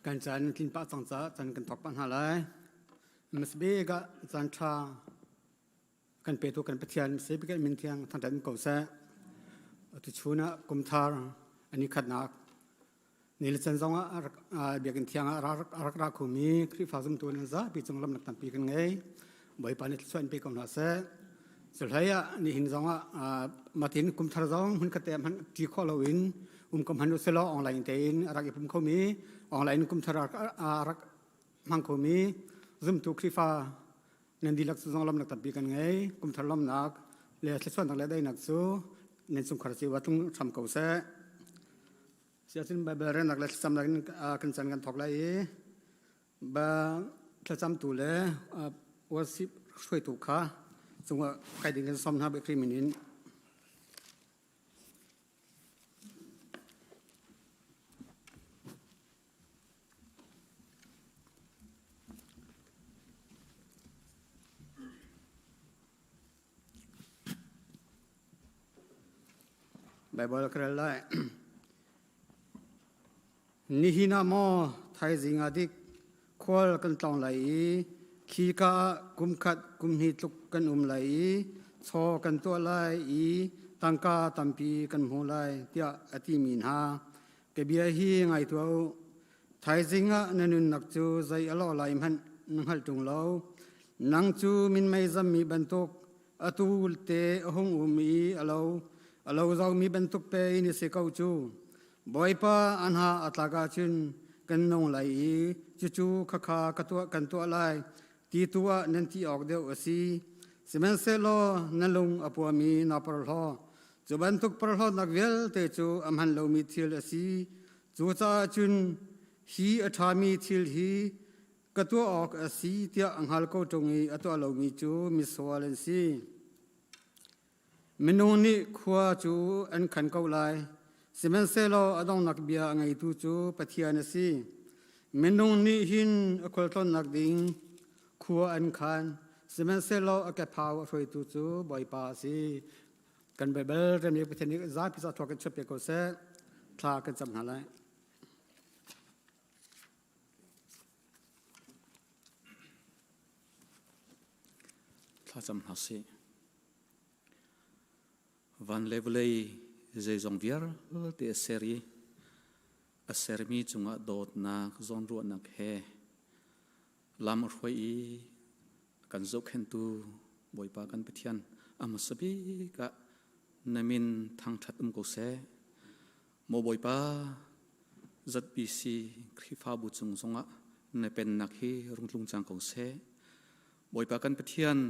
Kan caan tlin pah cang caah caan kan thawk pah hna lai. Hmasabik ah caan ṭha kan petu kan Pathian sibik min thiang thangṭhat in ko seh. Tuchun ah kumthar ani khatnak ni le can zong ah biakinn thiang ah a rak ra khomi Khrihfa zumtu nan zapi cung lamnak tampi kan ngei. Bawipa nih thluachuah in pe ko hna seh. Cuhlei ah nihin zong ah matin kumthar zong hmun khat te hman ṭi khawh loin um ko hmanh usilaw online tein a rak i pum khomi online kumthar a rak hmang khomi zumtu Khrihfa nan dihlak cu zong lawmnak tampi kan ngei. Kumthar lawmnak le thluachuahnak le daihnak cu nan chungkhar cio ah tlung hram ko seh. Siacun Baibal relnak le thlacamnak in kan caan kan thawk lai i ba thlacamtu le worship hruaitu kha cungah kai ding kan sawm hna Khrih min in. Baibal ka rel lai. Nihin ah maw thaizing ah dik khual kan tlawng lai i khika ah kumkhat kumhnih tluk kan um lai i chaw kan tuah lai i tangka tampi kan hmu lai tiah a timi hna ka bia hi ngai tuah u. Thaizing ah na nunnak cu zei a lawh lai hmanh na hngalh ṭung lo. Nang cu minmei zammi bantuk atu te a hung um i a lo a lo zomi bantuk pe in i si ko cu. Bawipa a hna a tlak ahcun kan nung lai i cucu khakha ka tuah kan tuah lai ti tu ah nan ti awk deuh a si. Sihmanhsehlaw na lung a puami naa porhlaw. Cu bantuk porhlawtnak vialte cu a hman lomi thil a si. Cucaah cun hi a ṭhami thil hi ka tuah awk a si tiah a hngal ko ṭung i a tuah lomi cu misual an si. Minung nih khua cu an khan ko lai, sihmanhsehlaw a donghnak bia a ngeitu cu Pathian a si. Minung nih hin a khualtlawnnak ding khua an khan, sihmanhsehlaw a kephau a hruaitu cu Bawipa a si. Kan Baibal remmi Pathian nih zapi ca thluak in chuahpiak ko seh. Thla kan cam hna lai. Thlacam hna sih. Van le vawlei zeizong vialte a ser i a sermi cungah dawtnak zawnruahnak he lam a hruai i kan zohkhenhtu Bawipa kan Pathian a hmasa bik ah na min thangṭhat um ko seh. Maw Bawipa, ZBC Khrihfabu cung zongah na pennak hi rung tlung cang ko seh. Bawipa kan Pathian,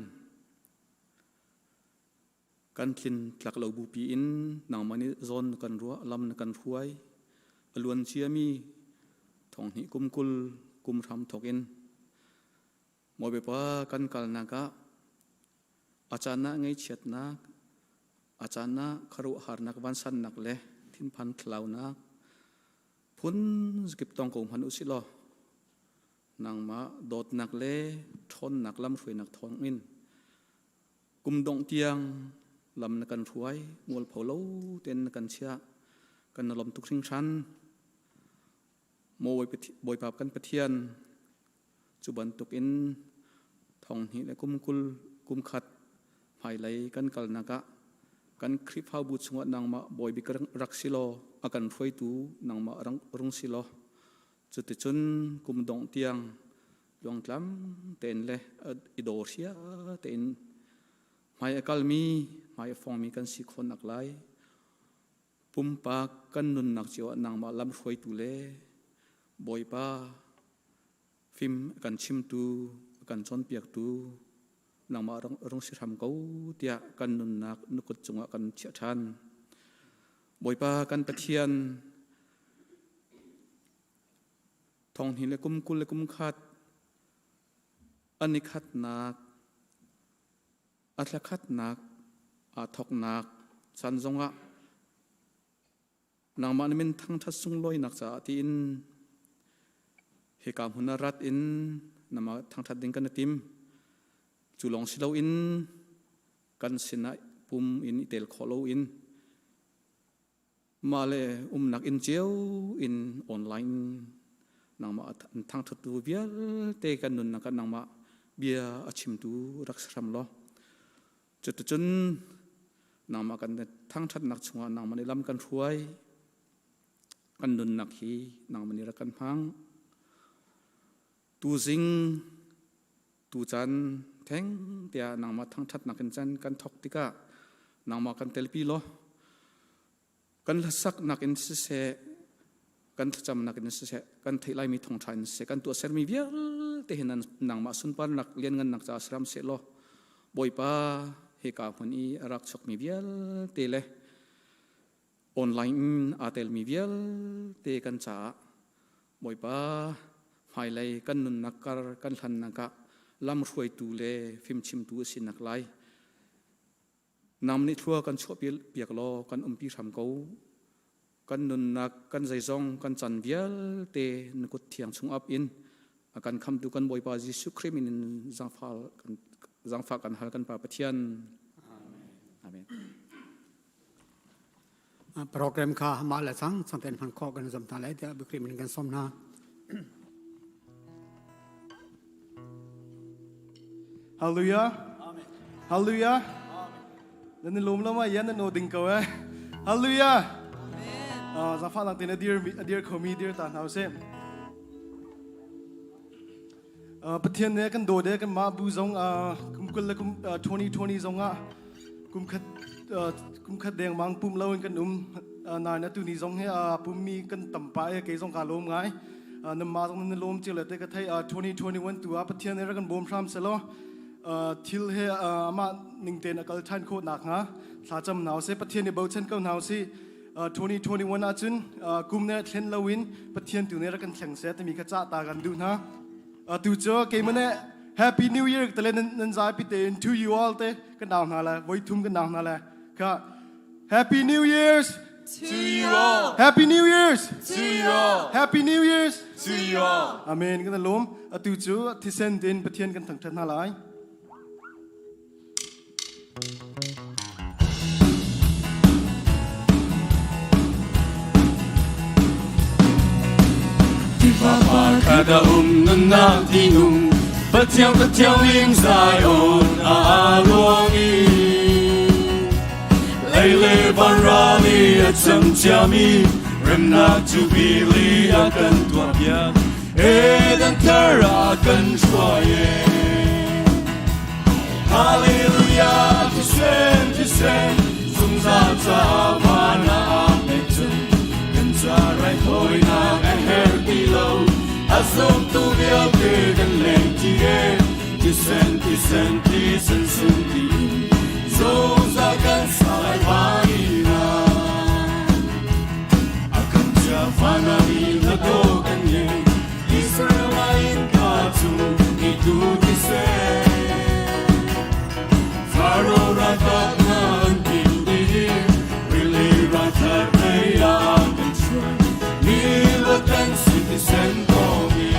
kan tlin tlak lo bupi in nangmah nih zawn na kan ruah, lam na kan hruai. A luan ciami thonghnih kum 20 kum hram thawk in Maw Bawipa kan kalnak ah a caan ah ngaihchiatnak, a caan ah khuaruahharnak vansannak le thinphan thlalaunak phun zakip tong ko hmanh usih law nangmah dawtnak le ṭhawnnak lamhruainak thawngin kum dongh tiang lam na kan hruai mualpho lo tein na kan chiah kan na lawm tuk hringhran. Maw Bawipa kan Pathian cu bantukin thonghnih le kum 20 kum khat hmailei kan kalnak ah kan Khrihfabu chungah nangmah bawi bik rak si law a kan hruaitu nangmah rung si law cuticun kum dongh tiang tluangtlam tein le i daw hria tein hmai a kalmi hmai a fongmi kan si khawhnak lai pumpak kan nunnak cio ah nangmah lamhruaitu le Bawipa fim a kan chimtu a kan cawnpiaktu nangmah rung si hram ko tiah kan nunnak na kut cungah kan chiah ṭhan. Bawipa kan Pathian thonghnih le kum 20 le kum khat an i khatnak a thla khatnak aa thawknak caan zongah nangmah na min thangṭhat sunglawinak caah tiin hika hmun ah rat in nangmah thangṭhat ding kan i tim. Cu lawng si loin kan sinah pum in i tel khawh loin mah le umnak inn cio in online. Nangmah an thangṭhattu vialte kan nunnak ah nangmah bia a chimtu rak si hram law cuticun nangmah kan thangṭhatnak chungah nangmah nih lam kan hruai kan nunnak hi nangmah nih rak kan hmang tuzing tucaan theng tiah nangmah thangṭhatnak in can kan thawk tikah nangmah kan telpi law kan hlasaknak in siseh kan thlacamnak in siseh kan theih laimi thawngṭha in siseh kan tuahsermi vialte hi nangmah sunparnak lianngannak caah siram seh law Bawipa hika hmun i a rak chuakmi vialte le online in aa telmi vialte kan caah Bawipa hmailei kan nunnak kar kan hlannak ah lam hruaitu le fimchimtu a sinak lai Nang nih thlua kan chuahpiak law kan umpi hram ko. Kan nunnak, kan zeizong, kan can vialte na kut thiang chung ap in a kan khamtu kan Bawipa Jesuh Khrih min in zaangfah kan hal kan Pa Pathian. Amen. Program kha mah le cang changten hman khawh kan zam hna lai tiah Khrih min kan sawm hna. Hallelujah. Hallelujah. Nan lum lama yan nan ding ko eh. Hallelujah. Amen. Zafa lang tin adir adir khomi dir ta hna usih. Pathian ne kan dawt e kan mah bu zong kum kul le kum 2020 zong ah kum khat kum khat deng mang pum lo in kan um nain atu ni zong hi pummi kan tam pa e kei zong ka lawm ngai nan ma zong nan lawm cio le te ka thei 2021 tu ah Pathian ne rak kan bawm hram selaw thil he amah ning tein a kal ṭhan khawh nak hnga thlacam hna usih Pathian nih bochan ko hna usih 2021 ahcun kum ne thlen loin Pathian tu ne rak kan thleng seh timi kha cah ta kan duh hna. Tu cu keimah nih Happy New Year tale nan zapi tein to you all te kan nau hna le voi thum kan nau hna le kha Happy New Year's to you all. Happy New Year's to you all. Happy New Year's to you all. Amen kan lawm. Atu cu thisen din Pathian kan thangthat hna lai. Tiva kada um nunnak tinung Pathiang Pathiang lim Zion a luang i Lei le van rali a cang ciami remnak jubilee a kan tuah piak Eden thar a kan hruai e Hallelujah thisen thisen zungzal ca van ah pek cun kan ca raithawinak a her ti lo a zumtu vialte kan leng ti e thisen thisen thisen sung ti zungzal kan sai vai na a kan cha fana mi na do kan ye Israel in ka chung ni tu thisen Pharaoh rakap nan tin di Really rathar mei a kan chuan Mi lo kan si thisen ko mi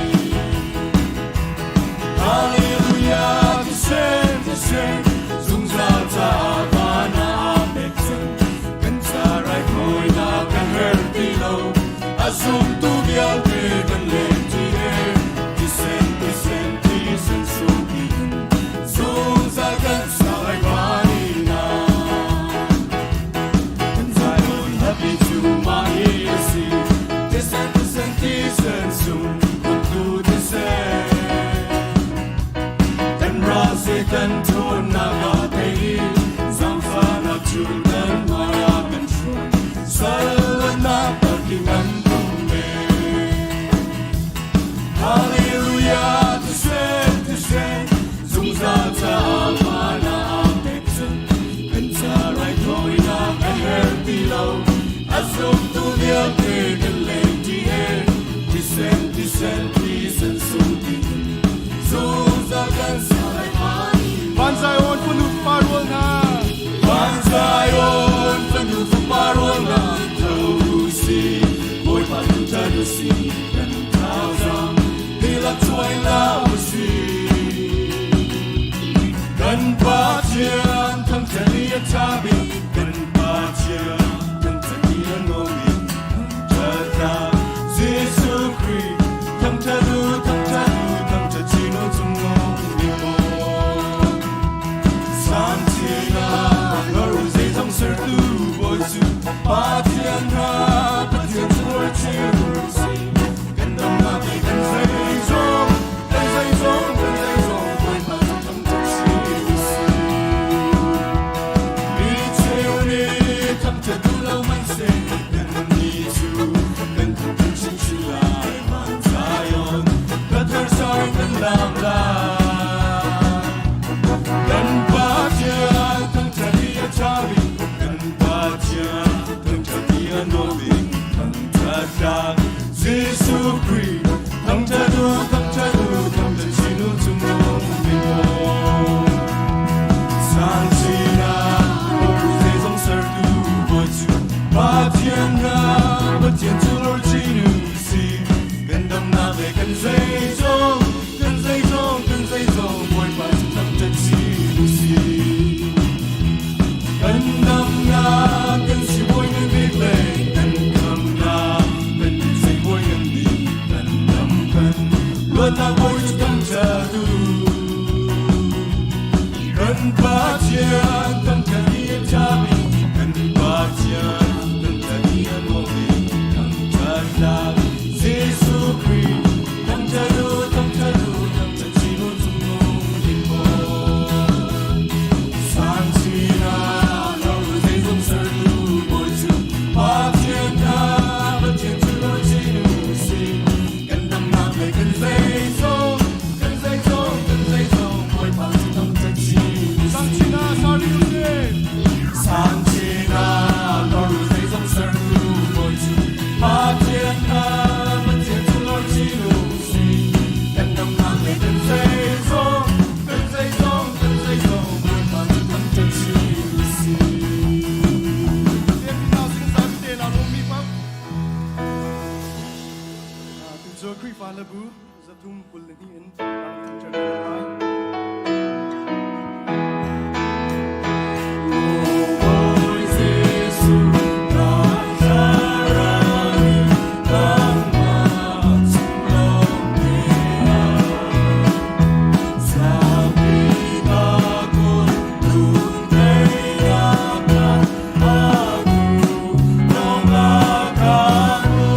Hallelujah thisen thisen zungzal ca van ah pek cang kan ca raithawinak kan her ti lo a zumtu vialte kan leng ti e thisen thisen thisen sung in zungzal kan sai vanina kan Zion happy cu mah hi a si thisen thisen thisen sung tu thisen kan ra Satan ṭhawnnak ah thei i zaangfahnak cu kan hmaiah kan hruai salnak parking an tum ve Hallelujah thisen thisen zungzal ca van ah pek cun kan ca raithawinak a her ti lo a zumtu vialte kan leng ti e thisen thisen thisen sung ti zungzal kan sai Van Zion fanu fapa rual hna. Van Zion fanu fapa rual hna tho si Bawipa thangṭhat u si kan thazaang tilak cuai la u si kan Pathian thangṭhat i a ṭha bik kan Pathian thangṭhat i a nuam bik thangṭhat Jesuh Khrih. Pathian hna Pathian cu chiu si kan damnak le kan zeizong kan zeizong kan zeizong Bawipa cu thangṭhat si Mi cheu nih thangṭhat duh lo hmanhseh kannih cu kan thangṭhat chinchin lai. Van Zion ka thar kan lam lai. Kan Pathian thangṭhat hi a ṭha bik, kan Pathian thangṭhat hi a nuam bik, thangṭhat tlak Jesuh Khrih thangṭhat u, thangṭhat u, thangṭhat chin u cungnung bik maw. Sang sinah zeizong sertu Bawi cu Pathian hna, Pathian cu lor chin u si. Kan damnak le kan zeizong, kan zeizong, kan zeizong, Bawipa cu thangṭhat chin u si. Kan damnak, kan sibawi ngan bik le kan khamnak, kan sibawi ngan bik, kan dam kan luatnak Bawi cu thangṭhat u. Kan Pathian thangṭhat hi a ṭha bik, kan Pathian thangṭhat hi a nuam bik, thangṭhat tlak Jesuh Khrih thangṭhat u, thangṭhat u, thangṭhat chin u cungnung bik maw. Sang sinah zeizong sertu Bawi cu Pathian hna, Pathian cu lor chin u si. Kan damnak le kan zeizong, kan zeizong, kan zeizong, Bawipa cu thangṭhat chin u Sang si. sinah sari u si. Sang sinah lor zeizong sertu Bawi cu Pathian hna, Pathian cu lor chin u si. Kan damnak le kan zeizong, kan zeizong, kan zeizong, Bawipa cu thangṭhat chin u si. Pathian mi hna sing zapi te na lawm mi pang. Tu cu Khrihfa le bu 322 in thangṭhat lai. Bawi Jesuh, thlarau in nangmah chung lawng te ah zapi ka kut lungteinak atu lawng ka hmu.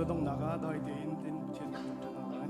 Cu donghnak ah dai tein tin Pathian kan thangṭhat hna lai.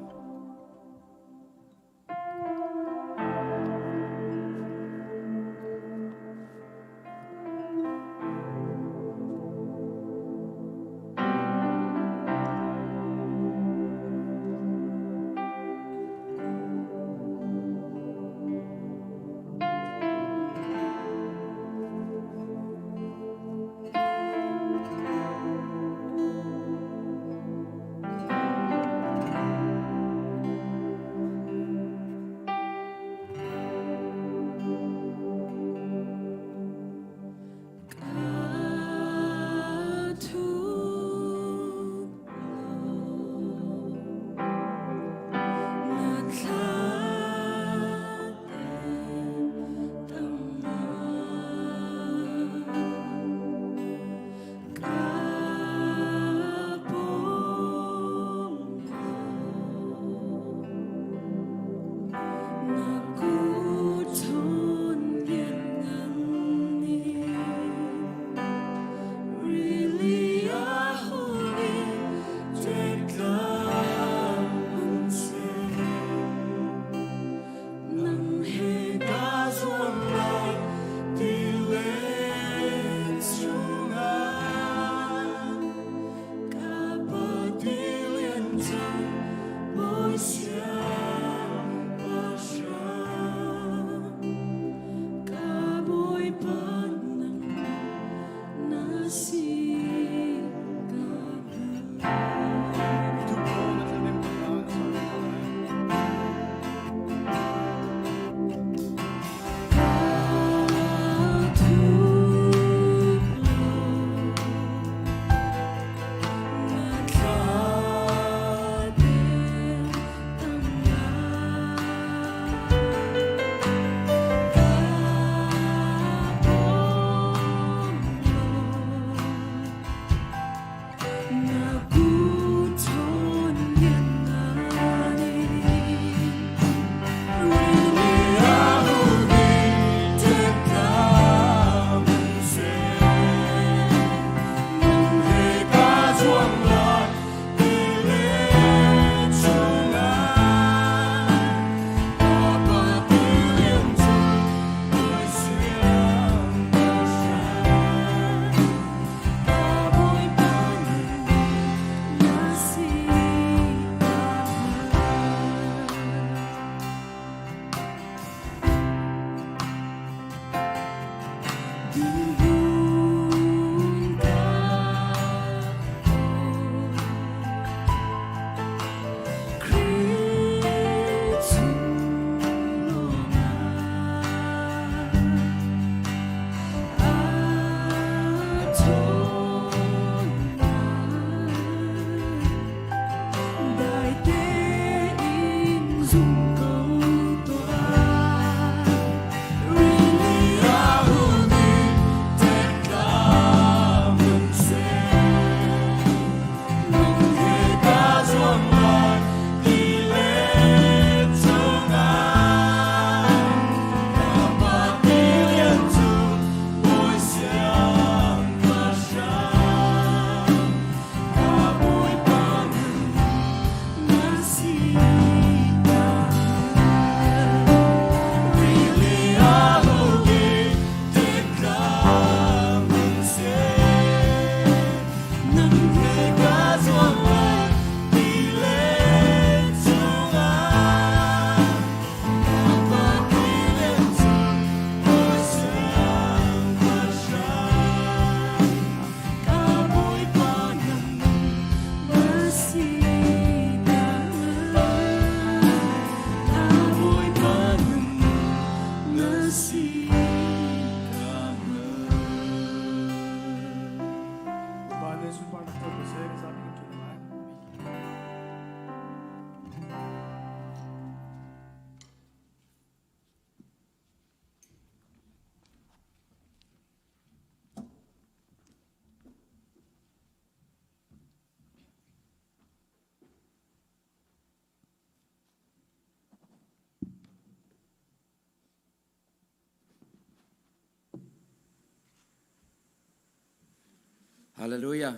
Hallelujah.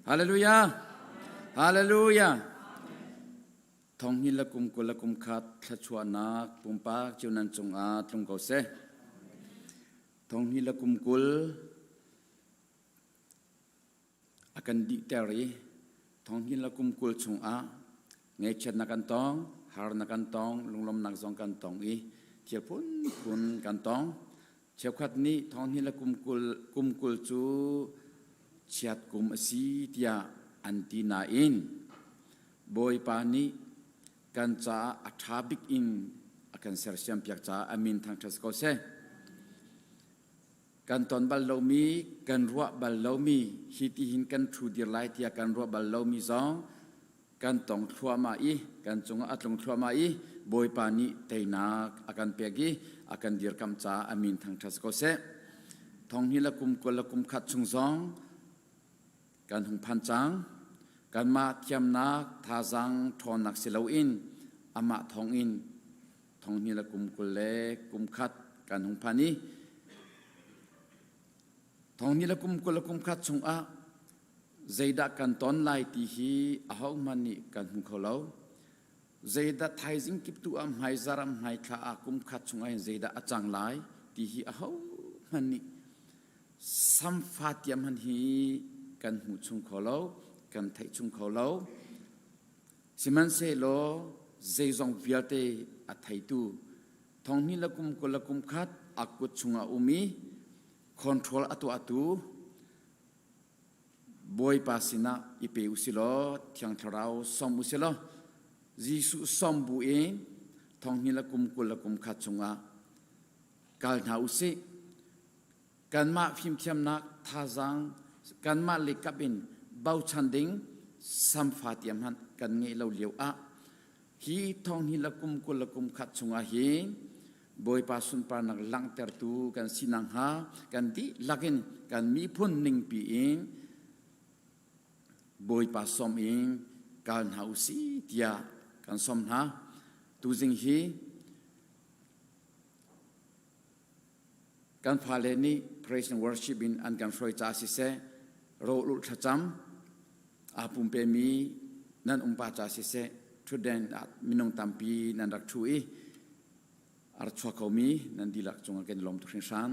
Hallelujah. Hallelujah. Thong hi la kum kul la kum khat thluachuahnak pumpak cio nan cungah tlung ko seh. Thong hi la kum 20 a kan dihter i thong hi la kum 20 chungah ngaihchiatnak kan tong, harnak kan tong, lunglawmnak zong kan tong i thil phunphun kan tong. Cheukhat nih thong hi la kum 20 kum 20 cu chiat kum a si tiah an ti nain Bawipa nih kan caah a ṭha bik in a kan sersiampiak caah a min thangṭhat si ko seh. Kan ton bal lomi, kan ruah bal lomi, hi tihin kan ṭhu dir lai tiah kan ruah bal lomi zong kan tong thluahmah i kan cungah a tlung thluahmah i Bawipa nih teinak a kan pek i a kan dirkamh caah a min thangṭhat si ko seh. Thong hi le kum 20 le kum khat chung zong kan hung phan cang. Kanmah thiamnak, thazaang, ṭhawnnak si loin amah thawngin thong hnih le kum 20 le kum khat kan hung phan i thong hnih le kum 20 le kum khat chungah zeidah kan ton lai ti hi ahohmanh nih kan hmu kho lo. Zeidah thaizing kiptu ah hmaizar ah hmaithla ah kum khat chungah hin zeidah a cang lai ti hi ahohmanh nih samfa tiam han hi kan hmu chung kho lo, kan theih chung kho lo. Sihmanhsehlaw zeizong vialte a theitu thong hnih le kum 20 le kum khat a kut chungah um i control a tuahtu Bawipa sinah i pe u silaw Thiang Thlarau sawm u silaw Jesuh sawm bu in thong hnih le kum 20 le kum khat chungah kal hna u sih. Kanmah fimthiamnak thazaang kanmah lekap in bochan ding samfa tiam hmanh kan ngeih lo lio ah hi thong hnih le kum 20 le kum khat chungah hin Bawipa sunparnak langhtertu kan si nakhnga kan dihlak in kan miphun ningpi in Bawipa sawm in kal hna u si tiah kan sawm hna. Tuzing hi kan fale nih praise and worship in an kan hruai ca siseh, rawlulh thlacam aa pumpemi nan umpa ca siseh, ṭhutden ah minung tampi nan rak ṭhu i a rak chuak khomi nan dihlak cungah kan i lawm tuk hringhran.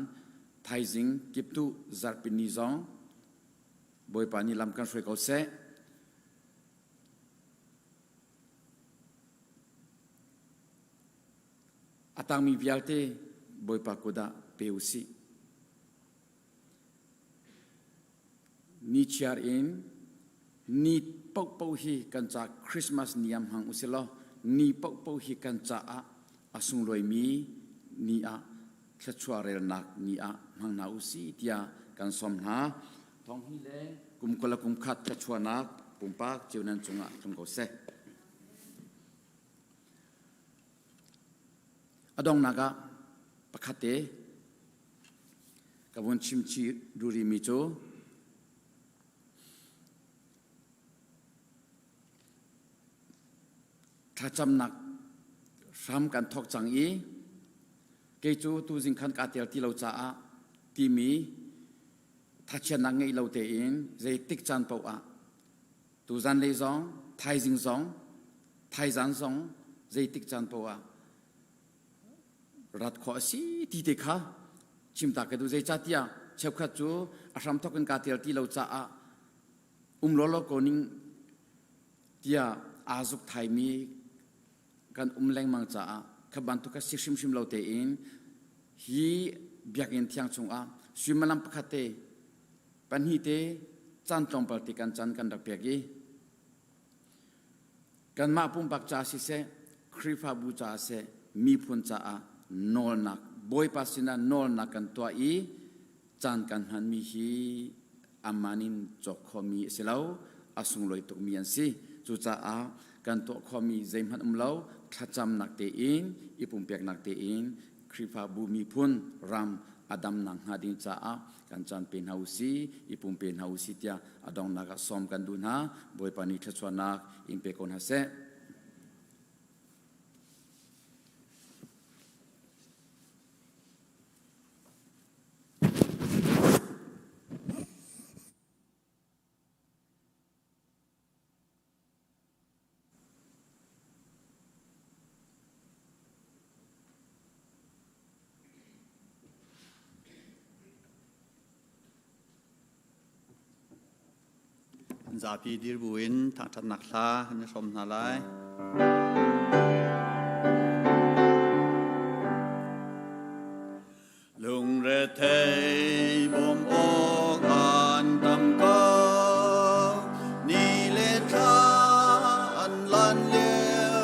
Thaizing kiptuh zarhpi ni zong Bawipa nih lam kan hruai ko seh. A tangmi vialte Bawipa kut ah pe u sih. Nichiar in ni paohpaoh hi kan ca Christmas ni ah hmang usih law ni paohpaoh hi kan caah a sunglawimi ni ah thluachuah relnak ni ah hmang hna usih tiah kan sawm hna. Thong hi le kum 20 le kum khat thluachuahnak pumpak cio nan cungah tlung ko seh. A donghnak ah pakhat te ka vun chim chih duh rihmi cu thlacamnak hram kan thawk cang i kei cu tuzing khan kaa tel ti lo caah timi thachiatnak ngeih lo tein zeitik caan paoh ah tuzan lei zong thaizing zong thaizan zong zeitik caan paoh ah rat khawh a si ti te kha chim ta ka duh. Zeicahtiah cheukhat cu a hramthawk in kaa tel ti lo caah um lawlaw ko ning tiah aa zuk thaimi kan um lengmang caah kha bantuk kha si hrimhrim lo tein hi biakinn thiang chungah suimilam pakhat te pahnih te caan tlawmpal te kan caan kan rak pek i Kanmah pumpak ca siseh, Khrihfabu caah seh, miphun caah nawlnak, Bawipa sinah nawlnak kan tuah i caan kan hmanmi hi aman in cawk khawhmi a si lo, a sunglawi tukmi an si. Cucaah kan tuah khawhmi zeihmanh um lo, thlacamnak tein, i pumpeknak tein Khrihfabu miphun ram a damnak hnga ding caah kan caan pe hna u si, i pumpe hna u si tiah a donghnak ah sawm kan duh hna. Bawipa nih thluachuahnak in pe ko hna seh. Zapi dir buin thangṭhatnak hla kan i hrawm hna lai. Lungrethei bawm awk an tam ko, ni le thla an lan lio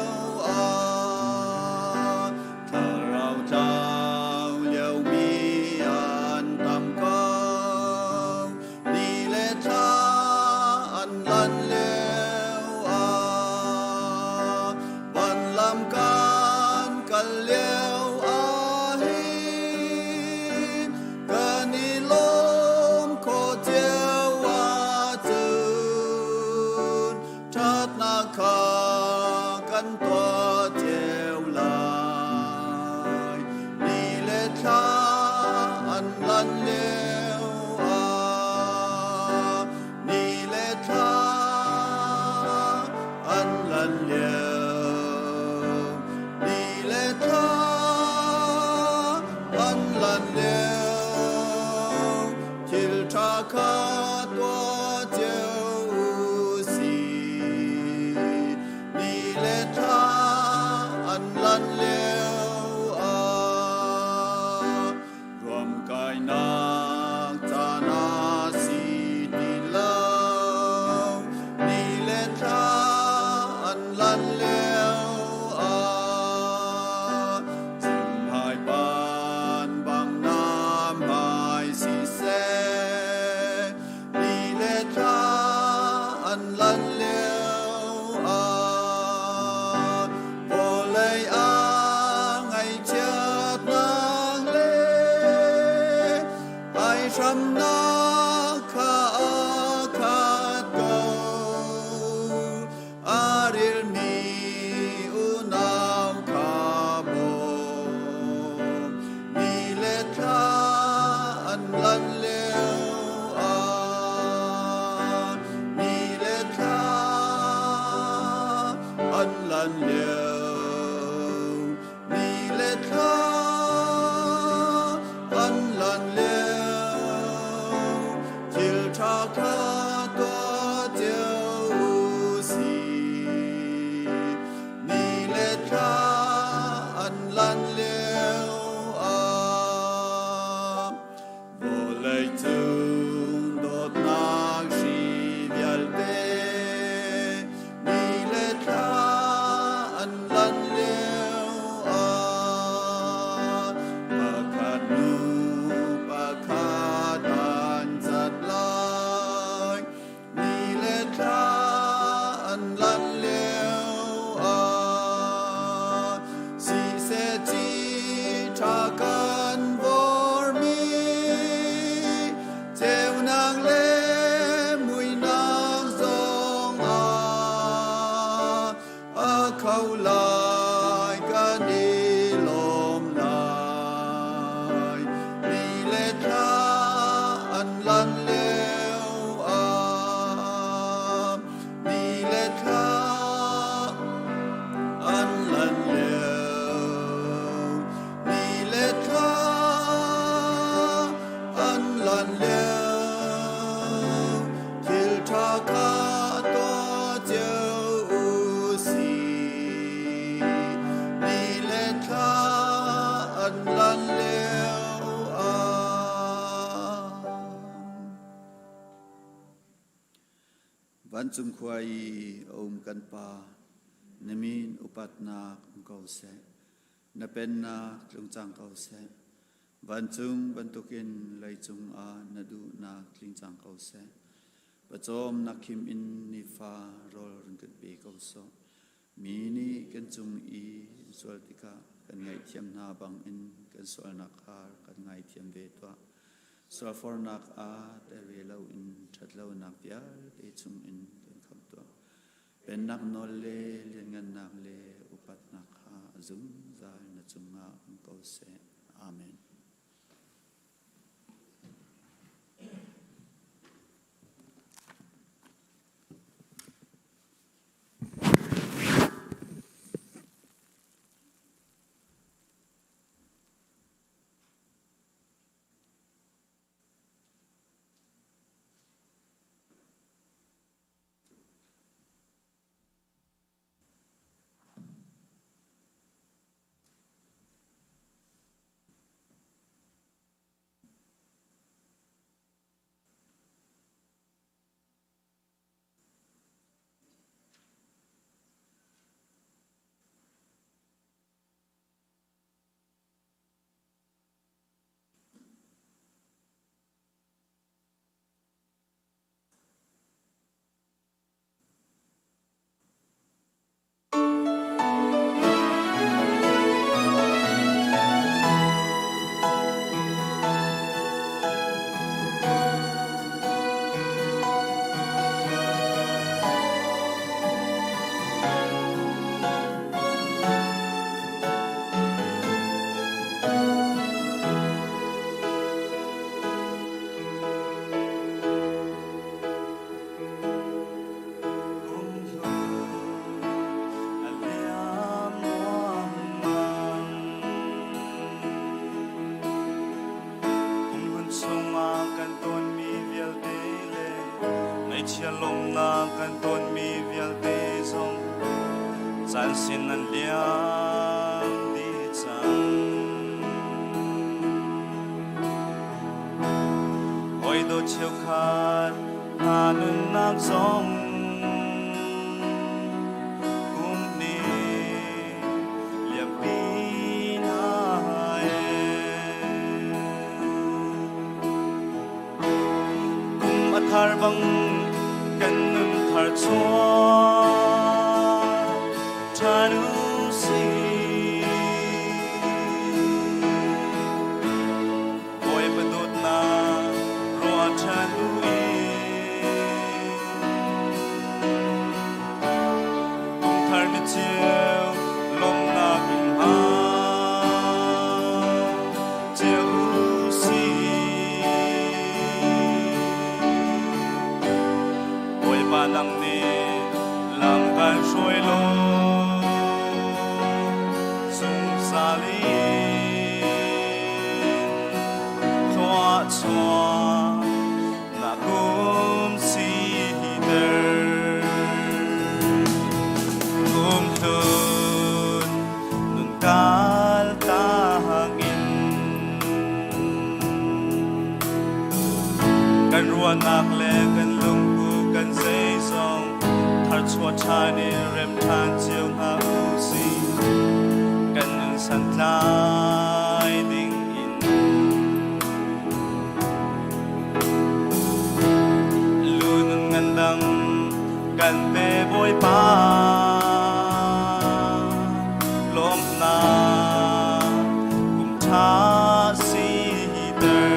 ah, thlarau tlau liomi an tam ko, ni le thla an lan lio ah, van lam kan kal lio ah hin kan i lawm kho cio ahcun ṭhatnak kha kan tuah cio lai. Ni le thla an lan lio ah ni le thla an lan lio ni le thla an lan lio thil ṭha kha tuah cio u sih ni le thla an lan lio ah Ruamkainak caan a si ti lo. Ni le thla an lan lio ah Cimhai pan bang nam hai siseh Ni le thla an lan lio ah Vawlei ah ngaihchiatnak le aihramnak kha a khat ko. A rilmi unau kha bawm. Ni le thla an lan lio ah ni le thla an lan lio ni le thla an lan lio thil ṭha kha tuah cio u sih ni le thla an lan lio ah vawlei cung dawtnak hri vialte ni le thla an lan lio ah pakhat nu pakhat an cat lai ni le thla an lan lio ah siseh ci ṭha kan vormi ceunak le muihnak zong ah a kho lai kan i lawm lai ni le thla an lan lio ah ni le thla an lan lio ni le thla an lan lio thil ṭha kha tuah cio u sih ni le thla an lan lio ah Vancung khua i a um kan Pa, na min upatnak um ko seh. Na pennak tlung cang ko seh. Vancung bantukin leicung ah na duhnak tling cang ko seh. Pawcawm nak khim in nifa rawl run kan pe ko sawh. Mi nih kan cung i sual tikah kan ngaihthiam hna bangin kan sualnak kha kan ngaithiam ve tuah. Sualfornak ah tel ve loin ṭhatlonak vialte chungin kan khamh tuah. Pennak nawl le lianngannak le upatnak kha a zungzal na cungah um ko seh. Amen. Kan sin an liam dih cang. Hawi dawt cheukhat hna nunnak zong kum nih liampi hna Kum a thar bang kan nun thar chuah ṭhan u sih. Bawipa dawtnak ruah ṭhan u Kum thar ni ceu lawmhnak in hmang cio u sih. Bawipa nang nih lam kan hruai law zungzal in thluachuah na kum siter. Kum hlun nun kal tangin kan ruahnak le kan lungpu kan zeizong tharchuah ṭhan in rem ṭhan cio hna u sih. Kan nun santlai ding in lunun ngandam kan pe Bawipa lawmhnak kum ṭha siter.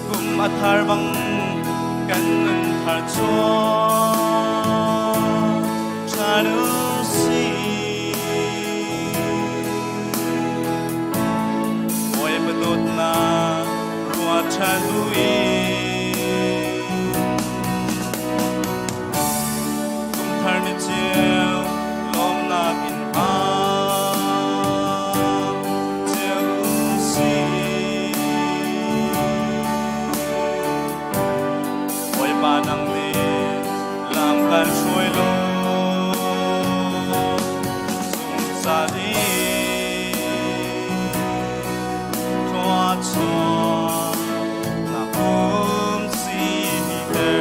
Kum a thar bang kan nun thar chuah ṭhan u sih. Bawipa dawtnak ruah ṭhan u Kum thar ni ceu lawmnak in hmang cio u sih. Bawipa nang nih lam kan hruai law zungzal in thluachuah na kum siter.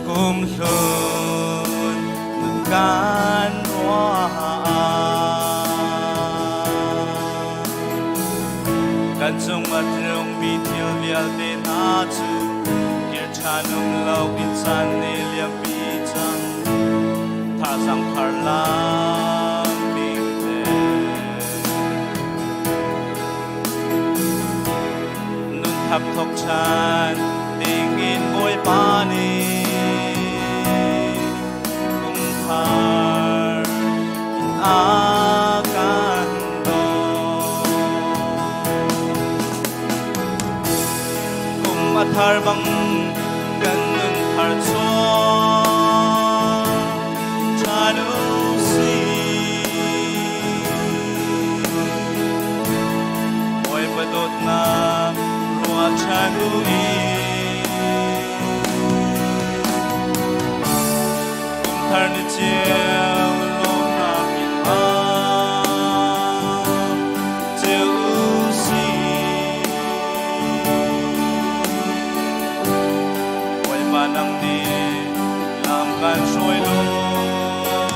Kum hlun nun kan ruah kan cung a tlungmi thil vialte hna cu kir ṭhan um lo in caan nih liampi cang thazaang thar lam ding le nun thap thok ṭhan ding in Bawipa nih kum thar in a kan dawt. Kum a thar bang kan nun thar chuah ṭhan u sih. Bawipa dawtnak ruah ṭhan u Kum thar ni ceu lawmhnak in hmang cio u sih. Bawipa nang nih lam kan hruai law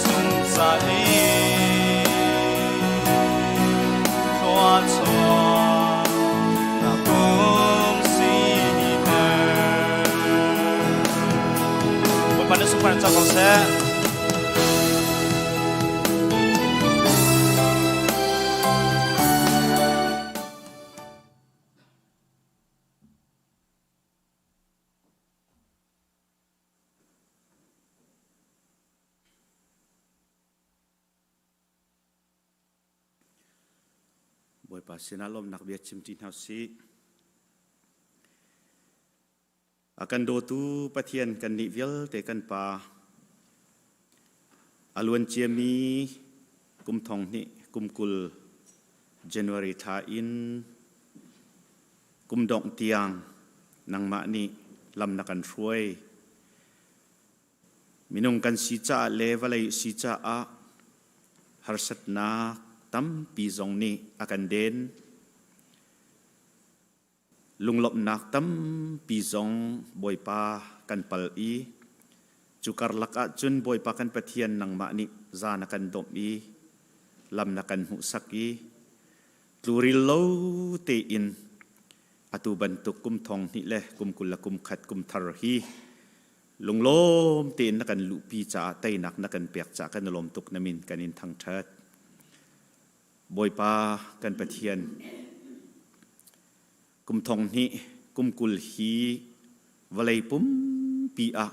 zungzal in thluachuah na kum siter. Bawipa nih sunparnak co ko seh. Bawipa sinah lawmhnak bia chim ṭi hna usih. A kan dawtu Pathian kannih vialte kan Pa, a luan ciami kum thong hnih kum 20 January thla in kum dongh tiang nangmah nih lam na kan hruai. Minung kan si caah le vawlei si caah harsatnak tampi zong nih a kan den. Lunglawmhnak tampi zong Bawipa kan pal i cu karlak ahcun Bawipa kan Pathian nangmah nih zan a kan dawmh i lam na kan hmuhsak i tluril lo tein atu bantuk kum thong hnih le kum 21 kum thar hi Lunglawm tein na kan luhpi caah teinak na kan pek caah kan i lawm tuk na min kan in thangṭhat. Bawipa kan Pathian, kum thong hnih kum 20 hi vawlei pumpi ah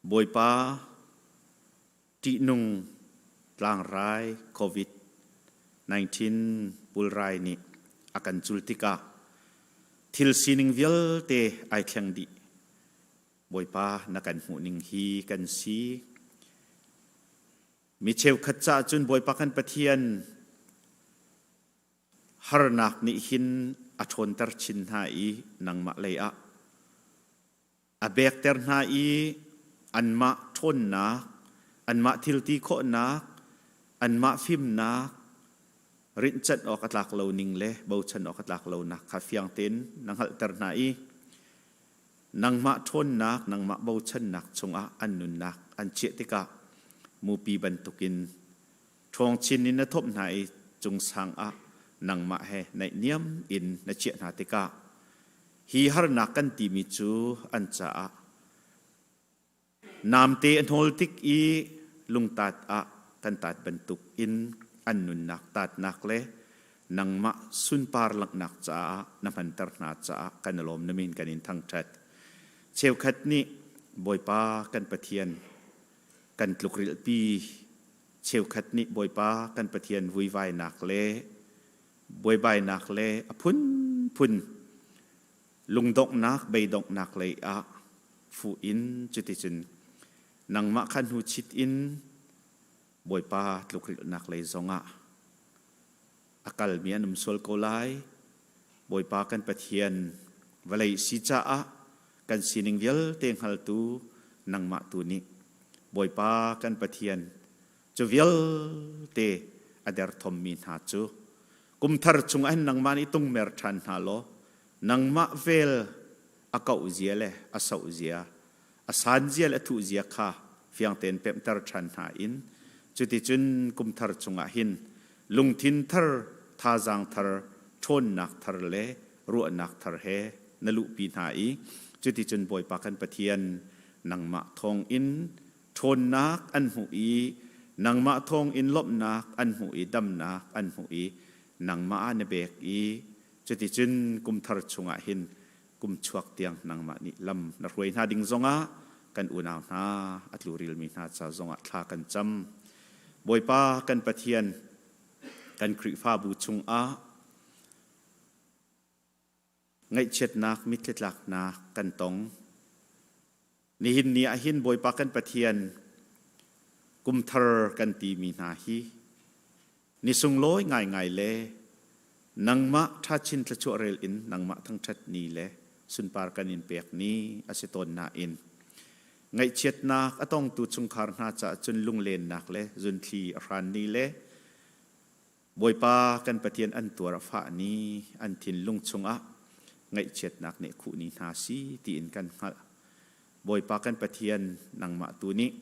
Bawipa ṭihnung tlangrai COVID-19 pulrai nih a kan cul tikah thil sining vialte ai thleng dih. Bawipa na kan hmuhning hi kan si. Mi cheukhat caah cun Bawipa kan Pathian harnak nih hin a ṭhawnter chin hna i nangmah lei ah a bekter hna i anmah ṭhawnnak, anmah thilti khawhnak, anmah fimnak, rinhcanh awk a tlak lo ning le bochan awk a tlak lonak kha fiang tein na hngalhter hna i nangmah ṭhawnnak, nangmah bochannak chungah an nunnak an chiah tikah mupi bantukin ṭhawng chin in na thawmh hna i cungsang ah nangmah he naihniam in na chiah hna tikah Hi harnak kan timi cu an caah namte a hnawl tik i lungtat ah kan tat bantuk in an nunnak tatnak le nangmah sunpar langhnak caah na hmanter hna caah kan i lawm na min kan in thangṭhat. Cheukhat nih Bawipa kan Pathian kan tlukrilhpi cheukhat nih Bawipa kan Pathian vuivainak le buaibainak le a phunphun lungdonghnak beidonghnak lei ah fuh in cuticun nangmah kha hnu chit in Bawipa tlukrilhnak lei zongah a kalmi an um sual ko lai. Bawipa kan Pathian vawlei si caah kan sining vialte hngaltu nangmah tu nih Bawipa kan Pathian Cu vialte a derthawmmi hna cu kumthar chungah hin nangmah nih tungmer ṭhan hna law nangmah vel a kauh zia le a soh zia, a san zia le a thuh zia kha fiang tein pemhter ṭhan hna in cuticun kumthar chungah hin lungthin thar, thazaang thar, ṭhawnnak thar le ruahnak thar he na luhpi hna i cuticun Bawipa kan Pathian nangmah thawngin ṭhawnnak an hmuh i nangmah thawngin lawmhnak an hmuh i damnak an hmuh i nangmah ah na bek i cuticun kumthar chungah hin kum chuak tiang nangmah nih lam na hruai hna ding zongah kan unau hna a tlurilmi hna ca zongah thla kan cam. Bawipa kan Pathian kan Khrihfabu chungah ngaihchiatnak mitthli tlaknak kan tong. Nihin ni ah hin Bawipa kan Pathian kumthar kan timi hna hi ni sunglawi ngaingai le nangmah ṭhachin thluachuah rel in nangmah thangṭhat ni le sunpar kan in pek ni a si tawn nain ngaihchiatnak a tongtu chungkhar hna caah cun lunglennak le zunthli a hran ni le Bawipa kan Pathian an tuar a fah ni an thinlung chungah ngaihchiatnak nih khuh ni hna si tiin kan hngalh. Bawipa kan Pathian nangmah tu nih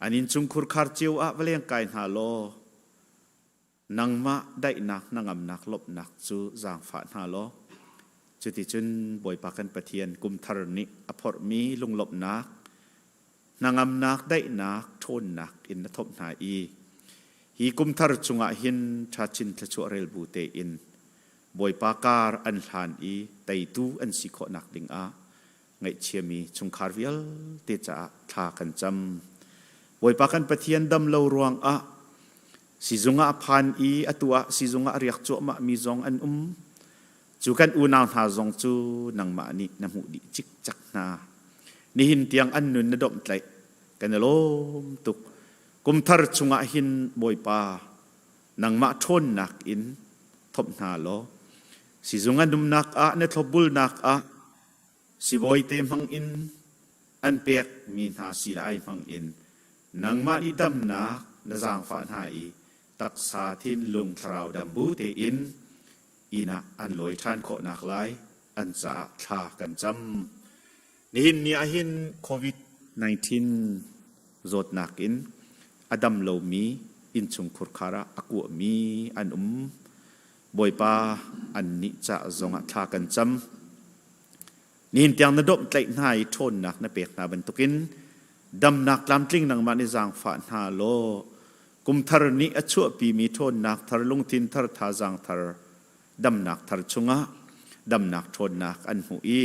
an innchungkhur khar cio ah va leng kai hna law nangmah daihnak hnangamnak lawmhnak cu zaangfah hna law cuticun Bawipa kan Pathian kumthar nih a phorhmi lunglawmhnak hnangamnak daihnak ṭhawnnak in na thawmh hna i hi kumthar chungah hin ṭhachin thluachuah rel bu tein Bawipa kar an hlan i teitu an si khawhnak dingah ngaihchiami chungkhar vialte caah thla kan cam. Bawipa kan Pathian dam lo ruangah Sizung ah a phan i atu ah sizung ah a riak cuahmah mi zong an um. Cu kan unau hna zong cu nangmah nih na hmuh dih cikcek hna. Nihin tiang an nun na domhtlaih. Kan i lawm tuk. Kumthar chungah hin Bawipa nangmah ṭhawnnak in thomh hna law sizung an umnak ah na thlopbulnak ah Sibawi te hmang in an pekmi hna sii-ai hmang in nangmah nih damnak na zaangfah hna i taksa, thinlung, thlarau dam bu tein inn ah an lawi ṭhan khawhnak lai an caah thla kan cam. Nihin ni ah hin COVID-19 zawtnak in a dam lomi innchung khurkhar ah a kuahmi an um. Bawipa annih ca zongah thla kan cam. Nihin tiang na dawmhtlaih hna i ṭhawnnak na pek hna bantukin damnak tlamtling nangmah nih zaangfah hna law kumthar nih a chuahpimi ṭhawnnak thar, lungthin thar, thazaang thar, damnak thar chungah damnak ṭhawnnak an hmuh i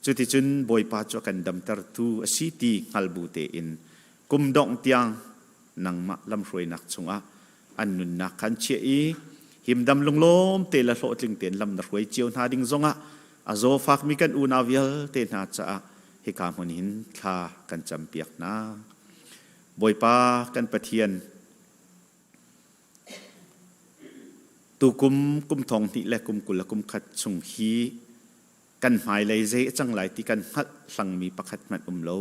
cuticun Bawipa cu a kan damtertu a si ti hngal bu tein kum dongh tiang nangmah lamhruainak chungah an nunnak kha an chiah i himdam lunglawm te le hlawhtling tein lam na hruai cio hna ding zongah a zawfakmi kan unau vialte hna caah hika hmun hin thla kan campiak hna. Bawipa kan Pathian, tukum kum thong hnih le kum 20 le kum khat chung hi kan hmailei zei a cang lai ti kan hngalh hlangmi pakhat hmanh um lo.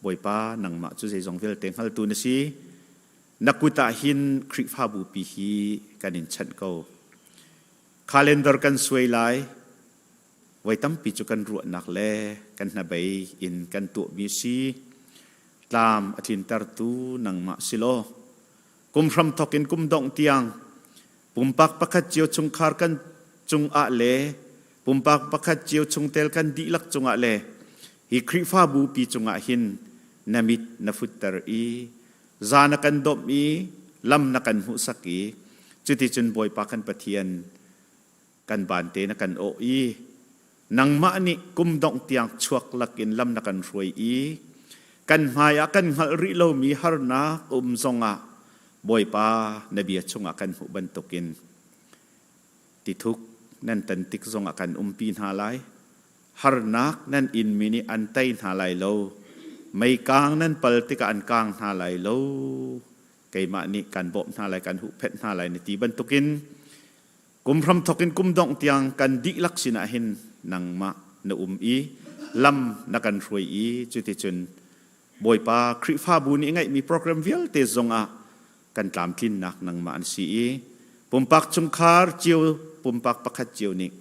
Bawipa nangmah cu zeizong vialte hngaltu na si. Na kut ah hin Khrihfabu pi hi kan in chanh ko. Calendar kan suai lai. Voi tampi cu kan ruahnak le kan hnabei in kan tuahmi si. Tlam a tlintertu nangmah si law. Kum hramthok in kum dongh tiang pumpak pakhat cio chungkhar kan cungah le pumpak pakhat cio chungtel kan dihlak cungah le hi Khrihfabu pi cungah hin na mit na futter i za na kan domh i lam na kan hmuhsak i cuticun Bawipa kan Pathian kan bante na kan awh i nangmah nih kum dongh tiang chuak lakin lam na kan hruai i kan hmai ah kan hngalh rih lomi harnak um zongah Bawipa na bia chungah kan hmuh bantukin tithuk nan tan tik zongah kan umpi hna lai harnak nan inmi nih an tei hna lai lo meikang nan pal tikah an kang hna lai lo keimah nih kan bawmh hna lai kan huhphenh hna lai na ti bantukin Kum hramthok in kum dongh tiang kan dihlak sinah hin nangmah na um i lam na kan hruai i cuticun Bawipa Khrihfabu nih ngeihmi program vialte zongah kan tlamtlinnak nangmah an si i pumpak chungkhar cio pumpak pakhat cio nih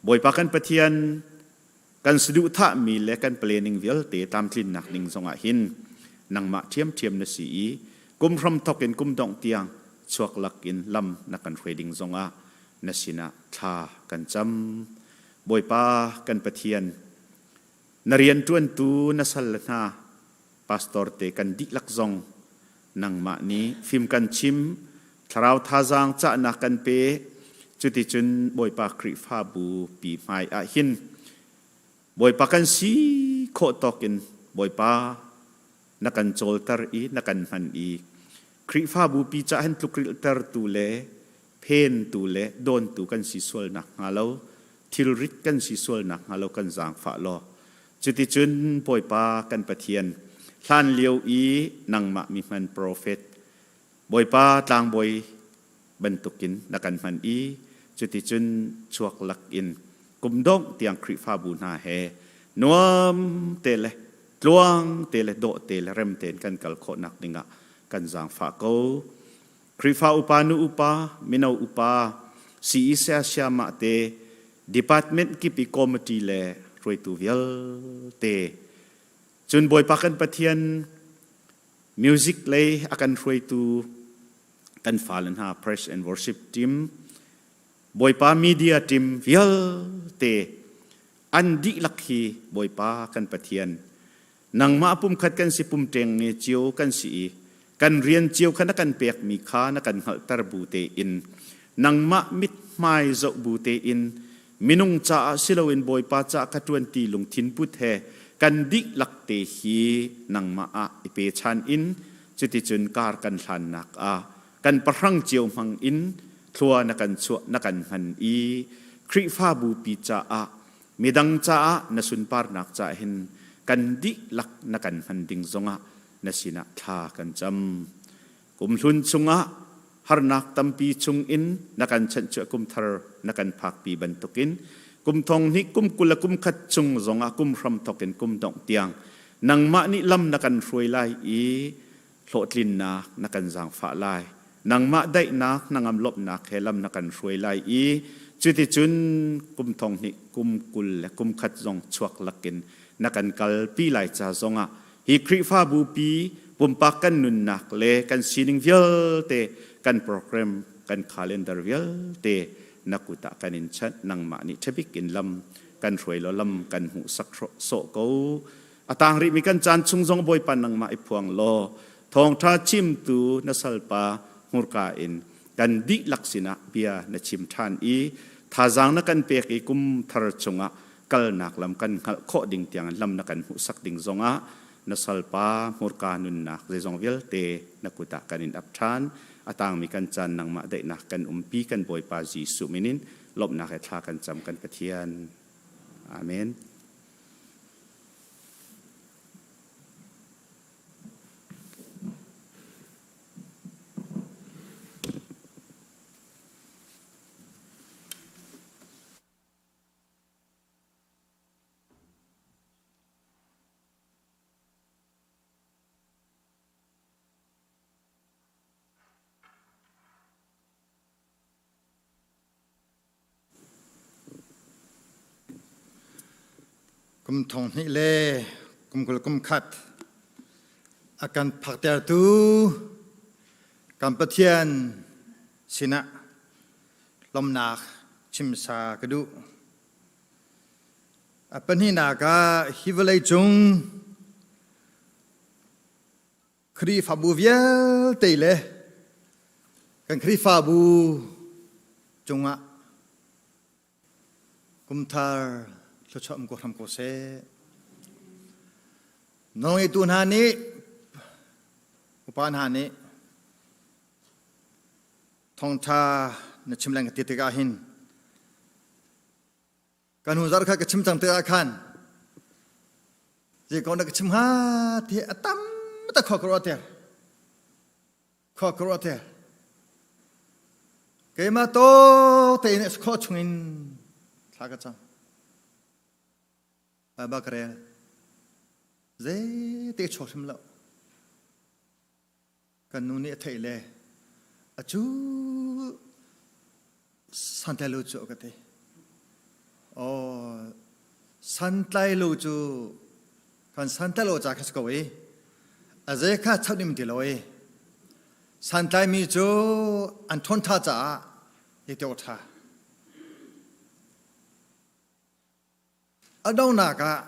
Bawipa kan Pathian kan saduhthahmi le kan planning vialte tlamtlinnak ding zongah hin nangmah ṭhiamṭhiam na si i kum hramthok in kum dongh tiang chuak lakin lam na kan hruai ding zongah na sinah thla kan cam. Bawipa kan Pathian, na rianṭuantu na sal le hna pastor te kan dihlak zong nangmah nih fim kan chim, thlarau thazaang cahnak kan pe. Cuticun Bawipa Khrihfabu pi hmai ah hin Bawipa kan si khawh tawk in Bawipa na kan cawlter i na kan hman i Khrihfabu pi cah hin tlukrilhtertu le phentu le dawntu kan si sual nakhnga lo thilrit kan si sual nakhnga lo kan zaangfah law cuticun Bawipa kan Pathian hlan lio i nangmah mi hman profet Bawipa tlangbawi bantukin na kan hman i cuticun chuak lak in kum dongh tiang Khrihfabu hna he nuam te le tluang te le dawh te le rem tein kan kal khawhnak dingah kan zaangfah ko. Khrihfa upa nu upa, mino upa, CEC siamah te, department kip i committee le hruaitu vialte, cun Bawipa kan Pathian music lei a kan hruaitu kan fale hna praise and worship team, Bawipa media team vialte an dihlak hi Bawipa kan Pathian nangmah pumkhat kan si pum ṭeng nge cio kan si i kan rian cio kha na kan pekmi kha na kan hngalhter bu tein nangmah mithmai zoh bu tein minung caah si loin Bawipa caah ka ṭuan ti lungthin put he kan dihlak te hi nangmah ah i pechan in cuticun kar kan hlannak ah. kan pahrang cio hmang in thlua na kan chuah na kan hman i Khrihfabu pi caah midang caah na sunparnak caah hin kan dihlak na kan hman ding zongah na sinah thla kan cam. Kumhlun chungah harnak tampi chungin na kan chanhchuah kumthar na kan phakpi bantukin kum thong hnih kum 20 le kum khat chung zongah kum hram thawk in kum dongh tiang nangmah nih lam na kan hruai lai i hlawhtlinnak na kan zaangfah lai. Nangmah daihnak hnangam lawmhnak he lam na kan hruai lai i cuticun kum thong hnih kum 20 le kum khat zong chuak lakin na kan kalpi lai ca zongah hi Khrihfabu pi pumpak kan nunnak le kan sining vialte kan program kan calendar vialte na kut ah kan in chanh nangmah nih ṭhabik in lam kan hruai law lam kan hmuhsak sawh ko a tang rihmi kan caan chung zong Bawipa nangmah i phuang law thawngṭha chimtu na salpa hmurka in kan dihlak sinah bia na chim ṭhan i thazaang na kan pek i kum thar chungah kalnak lam kan hngalh khawh ding tiang lam na kan hmuhsak ding zongah na salpa hmurka nunnak zeizong vialte na kut ah kan in ap ṭhan a tangmi kan caan nangmah daihnak kan umpi kan Bawipa Jesuh min in lawmhnak he thla kan cam kan Pathian. Amen. Kum thong hnih le kum 20 kum khat a kan phaktertu kan Pathian sinah lawmhnak chimsa ka duh. A pahnihnak ah hi vawlei cung Khrihfabu vialte le kan Khrihfabu cungah kumthar thluachuah um ko hram ko seh. Nawlngeitu hna nih upa hna nih thawngṭha na chim leng ka ti tikah hin kan hnu zarh kha ka chim cang tikah khan zei kong dah ka chim hnga ti a tam tak khua ka ruah ter khua ka ruah ter keimah to tein khawh chungin thla ka cam Baibal ka rel zei te chuak hrim lo Kan nu nih a theih le a cu santlai lo cu a ka ti. Oh, santlai lo cu kan santlai lo ca kha si ko i a zei kha chap nim ti lo i santlai mi cu an ṭhawn ṭha caah i te awk ṭha. A donghnak ah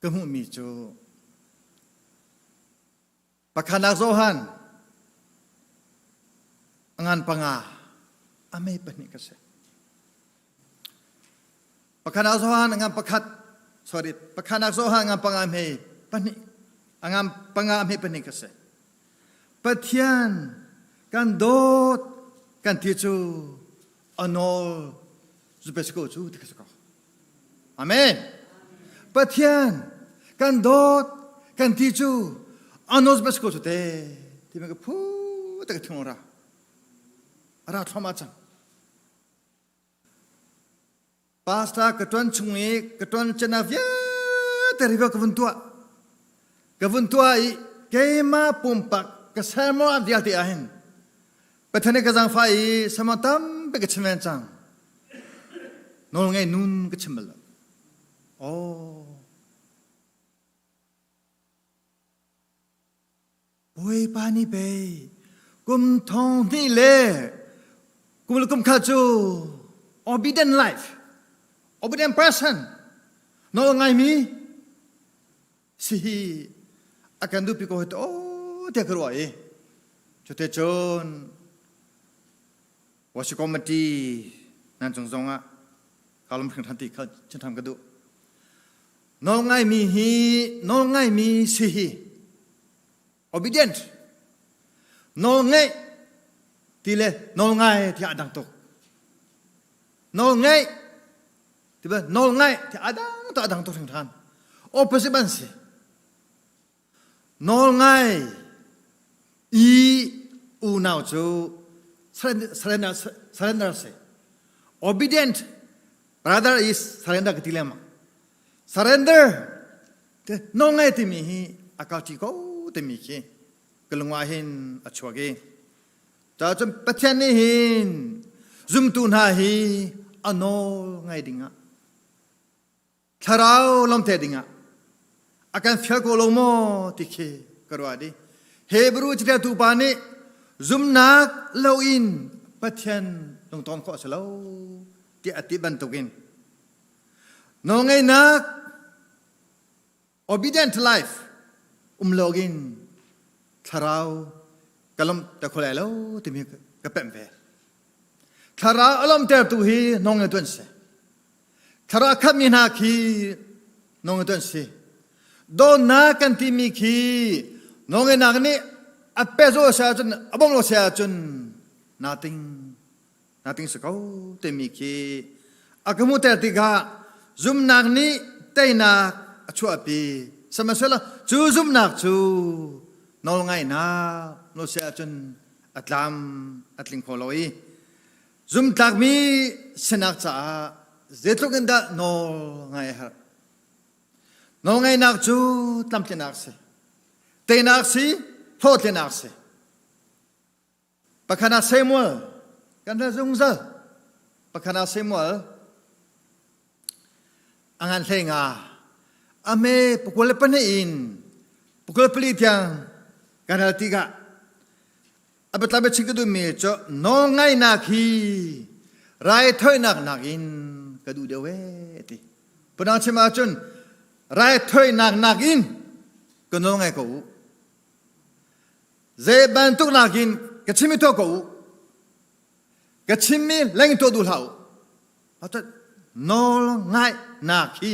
ka hmuhmi cu pakhatnak Johan a ngan panga a mei pahnih ka si. Pakhatnak Johan a ngan pakhat sorry pakhatnak Johan a ngan panga a mei pahnih a ngan panga a mei pahnih ka si. Pathian kan dawt kan ti cu a nawl zu pe si ko cu ti ka si ko. Amen. Pathian kan dawt kan ti cu anos bas ko cu te ti me ka phu te ka thung ra ra thloma cang pastor ka tuan chung i ka tuan chana vialte riva ka vun tua ka vun tua i keima pumpak ka sermon vialte ah hin Pathian ka zaangfah i sermon tampi ka chim len cang. Nawl ngei nun ka chim bal lo. Oh. Bawipa nih pei kum thong hnih le kum le kum khat cu obedient life, obedient person, nawl ngaimi si hi a kan duhpi ko to tiah ka ruah i cute cun worship committee nan cung zong ah ka lung hring than ti kha chin ka duh nawl ngaimi hi nawl ngaimi si hi. Obedient. Nawl ngeih ti le nawl ngai ti a dang tuk. Nawl ngeih ti ba nawl ngaih ti a dang tuk a dang tuk hringhran. Opposite ban si. Nawl ngai i unau cu surrender, surrender si. Obedient brother is surrender ka ti lengmang. Surrender nawl ngai timi hi a kalṭi ko timi khi ka lung ah hin a chuak i cun Pathian nih hin zumtu hna hi a nawl ngai dingah thlarau lawmte dingah a kan fial ko lo maw ti khi ka ruah di Hebrew catialtu pa nih zumnak loin Pathian lungton khawh a si lo tiah a ti bantukin nawlngeihnak obedient life um loin thlarau ka lawmh te kho lai lo timi ka pemh ve thlarau a lawmhtertu hi nawlngeitu an si Thlarau khatmi hna khi nawlngeitu an si. Dawtnak kan timi khi nawlngeihnak nih a pehzulh a si ahcun a bawmh lo si ahcun nating nating si ko timi khi a ka hmuhter tikah zumnak nih teinak a chuahpi. Sihmanhsehlaw cu zumnak cu nawlngaihnak no si ahcun a tlam a tling kho lo i Zumtlakmi sinak caah zeitluk in dah nawl ngai a herh. Nawlngaihnak cu tlamtlinak si. Teinak si, hlawhtlinak si. Pakhat ah Samuel kan hal zungzal. Pakhat ah Samuel a ngan hlei nga a me pakul le pahnih in pakul pali tiang kan hal tikah A biatlang biachim ka duhmi cu nawlngaihnak hi raithawinak nakin ka duh deuh ee ti. Punang chim ahcun raithawinak nakin ka nawl ngai ko u. Zei bantuk nakin ka chimmi tuah ko u. Ka chimmi leng tuah duh hlah u. Nawl ngaihnak hi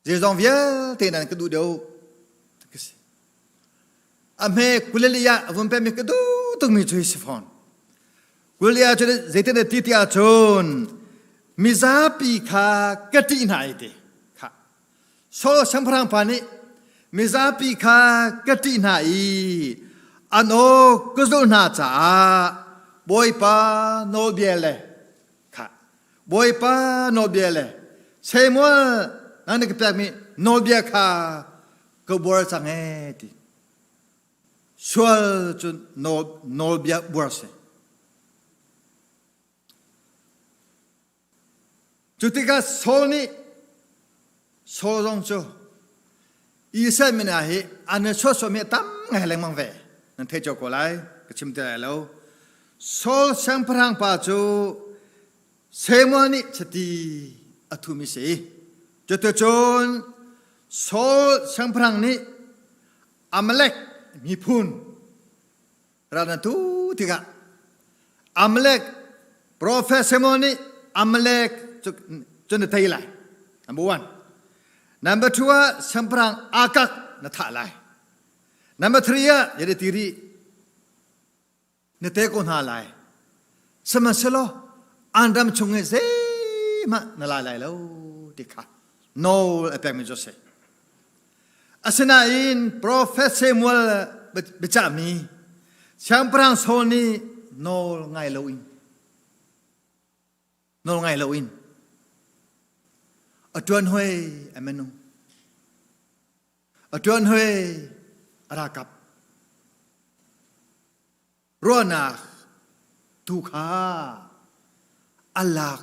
Zeizong vialte nan ka duh deuh ka si. A hme kuleli ah a vun pemi ka duh tukmi cu hi si fawn. Kuleli ah cun zeitin a ti ti ahcun mizapi kha ka ṭih hna ai ti. Kha. Saul siangpahrang pa nih mizapi kha ka ṭih hna i an aw ka zulh hna caah Bawipa nawlbia le Kha Bawipa nawlbia le Samuel nang na ka pekmi nawlbia kha ka buar cang ee ti. Sual cu nawlbia buar si. Cu tikah Saul nih Saul zong cu Israel min ah hi an i chuahsuahmi a tam ngai lengmang ve. Nan theih cio ko lai, ka chim ti lai lo. Saul siangpahrang pa cu Samuel nih chiti a thumi si. Cuticun Saul siangpahrang nih Amalek miphun ral na tu tikah Amalek Prophet Samuel nih Amalek cu na tei lai. Number one. Number two ah siangpahrang Agag na thah lai. Number three ah yade tiri na te ko hna lai. Sihmanhsehlaw an ram chung i zeihmah na lai lai lo ti kha nawl a pekmi cu a si. Asinain profet Samuel biacahmi Siangpahrang Saul nih nawl ngai loin nawl ngai loin a ṭuan hoi a minung a ṭuan hoi a ralkap ruahnak tu kha a lak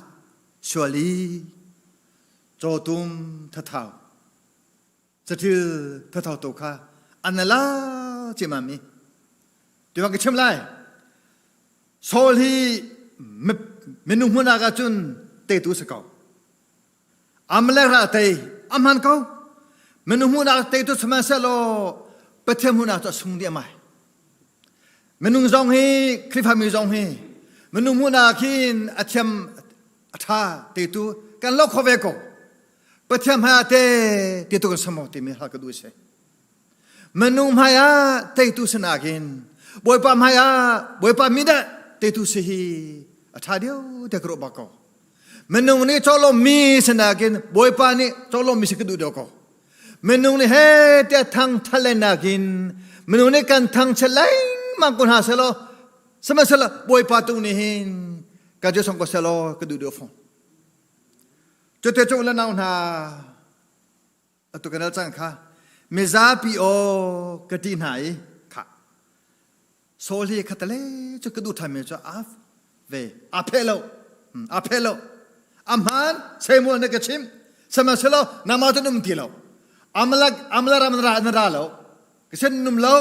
sual i cawtum thathau saṭil thathau tu kha an la ciammam i tiwa ka chim lai Saul hi minung hmun ah cun teitu si ko Amalek ral tei a hman ko minung hmuhnak teitu sihmanhsehlaw Pathian hmuhnak cu a sung dih mai minung zong hi Khrihfami zong hi minung hmuhnak hin a thiam a ṭha teitu kan lo kho ve ko Pathian hmai ah te teitu kan si maw timi hal ka duh si. Minung hmai ah teitu si nakin Bawipa hmai ah Bawipa mi dah teitu si hi a ṭha deuh tiah ka ruah bak ko. Minung nih cawlawmmi si nakin Bawipa nih cawlawmmi si ka duh deuh ko. Minung nih he tiah thang ṭhat nakin minung nih kan thangchiat lengmang ko hna selaw sihmanhsehlaw Bawipa tu nih hin ka Jesuh ko selaw ka duh deuh fawn. Cute cung le nau hna atu kan al cang kha mizapi aw ka ti hna i kha Saul hi khatale cu ka duh ṭhan mi cu a ve a phe lo a phe lo a hmaan Samuel na ka chim sihmanhsehlaw nangmah cu num ti lo Amalek Amalek ram na ra na ra lo ka sin num lo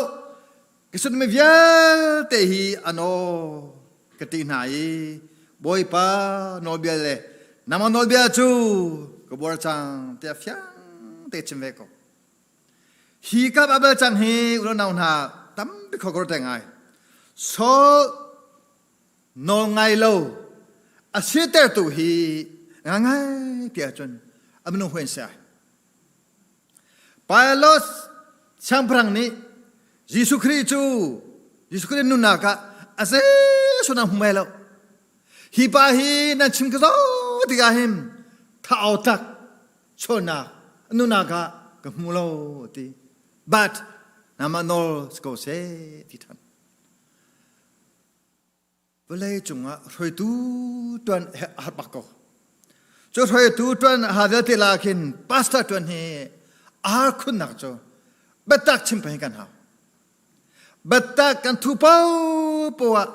Ka sunmi vialte hi a nawl ka ti hna i Bawipa nawlbia le nangmah nawlbia cu ka buar cang tiah fiang te chim ve ko. Hi kap abel cang hi unau hna tampi kho ka te ngai. Saul nawl ngai lo a sitertu hi ngai ti ahcun a minung huin si ai. Pilate siangpahrang nih Jesuh Khrih cu Jesuh Khrih nunnak ah a zesun a hmu lo. Hi pa hi nan chim ka zo tikah hin thao tak sualnak nunnak ah ka hmu lo ti. But nama nawl si ko seh ti than. Vawlei cungah hruaitu ṭuan he a har bak ko. Cu hruaitu ṭuan ha vialte la khin pastor ṭuan hi a har khunnak cu biatak chim peng kan hau. Biatak kan thu popoh ah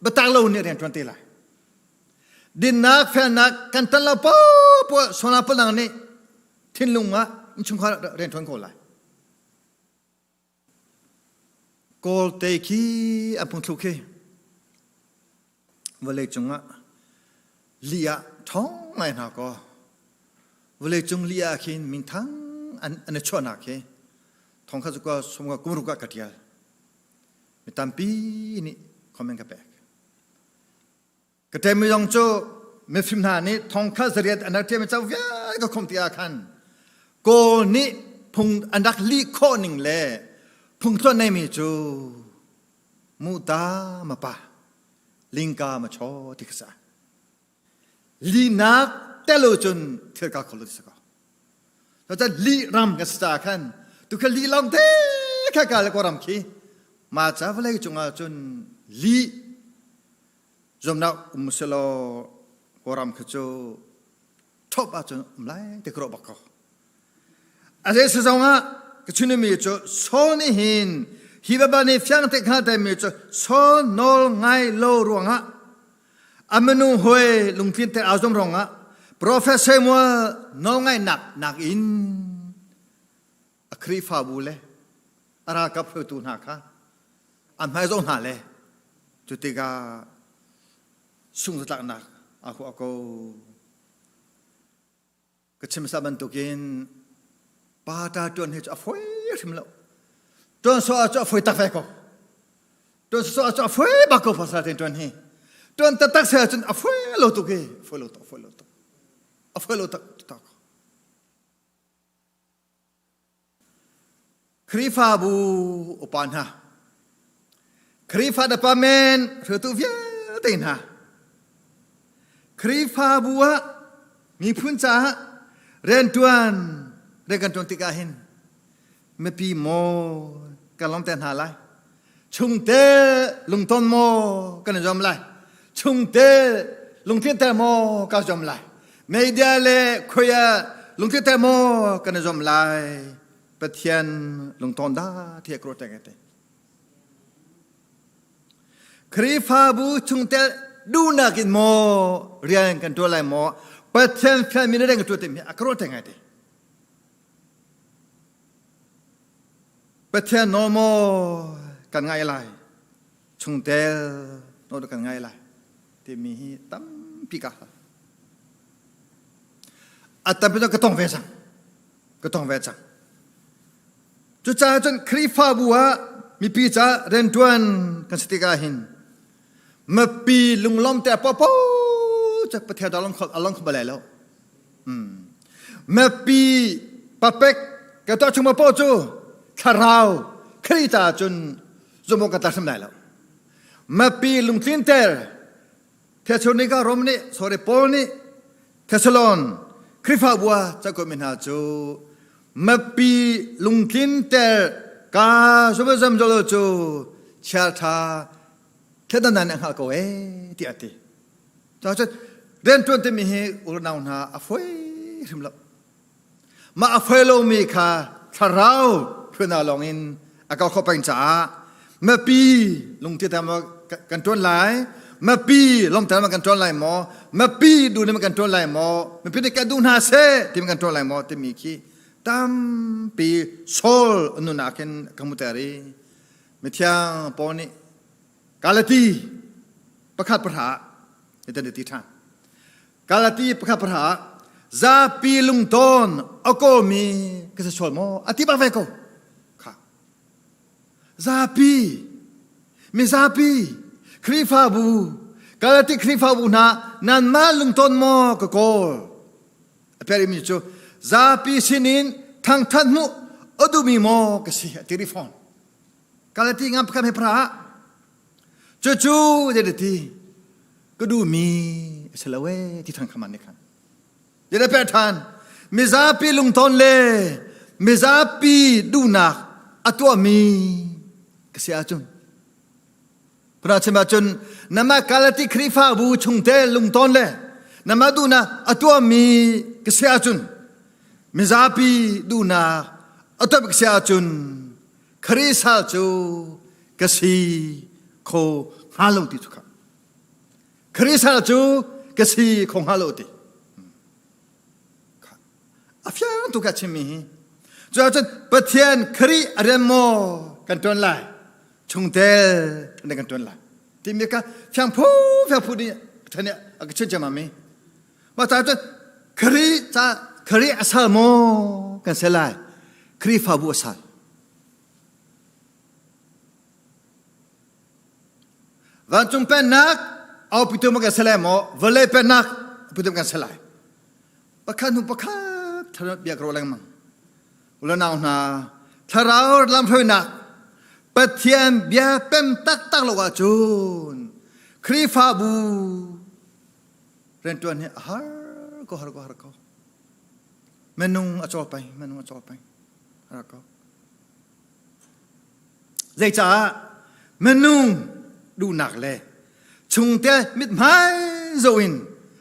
biatak lo nih rian ṭuan te lai. Dinnak felnak kan tan lo popoh ah sualnak palnak nih thinlung ah innchungkhar rian ṭuan ko lai. Kawlte khi a phungthluk khi vawlei cungah li ah ṭhawng ngai hna kaw vawlei cung li ah khin minthang an an i chuahnak khi thong kha cu ka sum ka kum ruk ah ka ṭial. Mi tampi nih comment ka pek. Ka ṭemmi zong cu mifim hna nih thongkhat zariat an rak ṭialmi cauk vialte ka khumh tikah khan Kawl nih phung an rak lih khawh ning le phungtluan neimi cu muta mapa lingka machaw ti kha si. Linak telo cun thil ka kho lo ti si ko. Cucaah lih ram kan si caah khan tu kha lih lawng te kha ka le ram khi ma ca vawlei cungah cun lih Zuamnak um selaw Kawlram kha cu thop ahcun um lai ti ka ruah bak ko. A zei si zong ah ka chimmi cu Saul nih hin hi baba nih fiang te hngal mi cu Saul nawl ngai lo ruangah a minung hawi lungtlin te aa zum ruangah Prophet Samuel nawl ngaihnak nakin a Khrihfabu le a ralkap hruaitu hna kha an hmai zoh hna le cu tikah sungzatlaknak aa huah ko. Ka chim sa bantukin pa ta ṭuan hi cu a fawi hrim lo. Ṭuan sawh ah cu a fawi tak ve ko. Ṭuan sawh ah cu a fawi bak ko pasal tein ṭuan hi. Ṭuan taktak se ahcun a fawi lo tuk hi. A fawi lo tuk, a fawi lo tuk. A fawi lo tak tak. Khrihfabu upa hna, Khrihfa department hruaitu vialte hna, Khrihfabu ah miphun caah rianṭuan rian kan ṭuan tikah hin mipi maw kan lawmter hna lai, chungte lungton maw kan i zuam lai, chungte lungtlinter maw ka zuam lai, media le khuia lungtlinter maw kan i zuam lai, Pathian lungton dah thiah ka ruat te. Khrihfabu chungtel duhnak in maw rian kan ṭuan lai maw Pathian fialmi na rian kan ṭuan timi a ka ruat ngai te. Pathian nawl maw kan ngai lai chungtel nawl kan ngai lai timi hi tampi ka hal. A tampi ka tong ve cang. Ka tong ve cang. Cucaah cun Khrihfabu ah mipi ca rianṭuan kan si tikah hin mipi lunglawm te popo cu Pathian along kho along kho balai lo. Mipi papek ka tuah chung po cu Thlarau Khrih caah cun zumh awk kan tlak hrim lai lo. Mipi lungtlinter Thessalonica Rom nih sorry Paul nih Thessalon Khrihfabu ah cakuatmi hna cu mipi lungtlinter ka zumzam zolo cu chialṭha thledan nih hngalh ko ee tiah a ti. Cun rianṭuan timi hi unau hna a foi hrim lo. Mah a foi lomi kha thlarau hruainak lawngin a kal khawh peng caah mipi lungthin kan ṭuan lai, mipi lawmter kan ṭuan lai maw, mipi duh nih kan ṭuan lai maw, mipi nih kan duh hna seh timi kan ṭuan lai maw timi khi tampi Saul nunnak hin kan hmuter i mithiang Paul nih Galati pakhat pahra hitan ti ṭhan. Galati pakhat pahra zapi lungtawn a kawmi ka si sual maw? A ti bak ve ko. Kha. Zapi mizapi Khrihfabu Galati Khrihfabu hna nanmah lungtawn maw ka kawl? A perimi cu zapi sinin thangthat hmuh a duhmi maw ka si a ti rih fawn. Galati ngam pakhat he pra cucu ti ka duhmi a si lo ee ti than khaman nih khan jede pe than mizapi lungton le mizapi duhnak a tuahmi ka si ahcun Kuna chim ahcun nama Galati Khrihfabu chungte lungton le nama duhnak a tuahmi ka si ahcun mizapi duhnak a tuahmi ka si ahcun Khrih sal cu ka si kho hnga lo ti cu kha. Khrih sal cu ka si kho hnga lo ti. A fiang tu ka chimmi hi. Cu ahcun Pathian Khrih a rian maw kan ṭuan lai chungtel kan kan ṭuan lai timi ka fiang phu fiang phu nih Pathian nih a ka chim ciammam mi. Mah caah cun Khrih ca Khrih a sal maw kan si lai Khrihfabu a sal. Vancung pennak aupitu ma kan si lai maw vawlei pennak aupitu kan si lai. Pakhat hnu pakhat thlarau biak ro lengmang. Ulanau hna thlarau lamhruainak Pathian bia pem taktak lo ahcun Khrihfabu riantuan hi a har ko har ko har ko. Minung a cawl peng minung a cawl peng har ko. Zeicah minung duhnak le chungte mithmai zoh in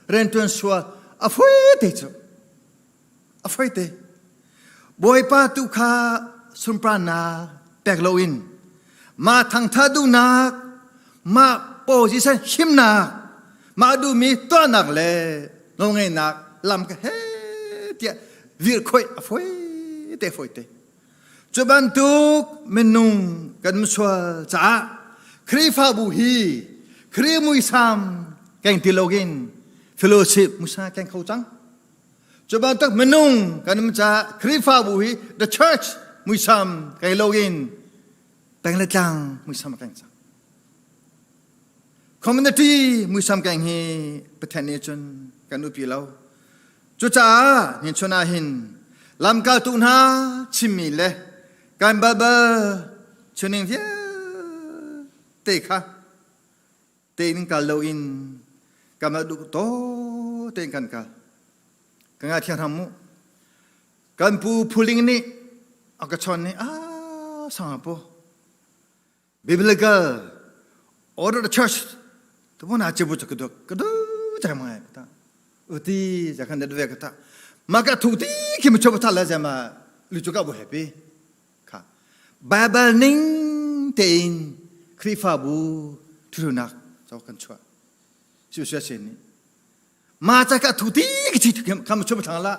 riantuan sual a foi te cu a foi te Bawipa tu kha sunparnak pek loin mah thangtha duhnak mah position himnak mah duhmi tuahnak le nawlngeihnak lam ka he tiah virhkhawih a foi te foi te Cu bantuk minung kan sual caah Khrihfabu hi Khrih muisam keng ti loin fellowship muisam keng kho cang. Cu bantuk minung kan um caah Khrihfabu hi the church muisam keng loin peng le tlang muisam keng cang. Community muisam keng hi Pathian nih cun kan upi lo. Cucaah nichun ah hin lamkaltu hna chimmi le kan Baibal chuning vialte kha tein kal loin kanmah duh taw tein kan kal. Ka ngaithiam hram mu. Kan pu Phuling nih a ka chon nih ah sang pu biblical order the church tu na chibu chu kudu kudu chai mai ta uti jakhan de ve kata ma ka thu ti khi mu choba thala jama lu chu ka bu happy kha bible ning tein khrifabu thunak chau kan chua siu sia sen ni ma cha ka thu ti khi kham choba thang la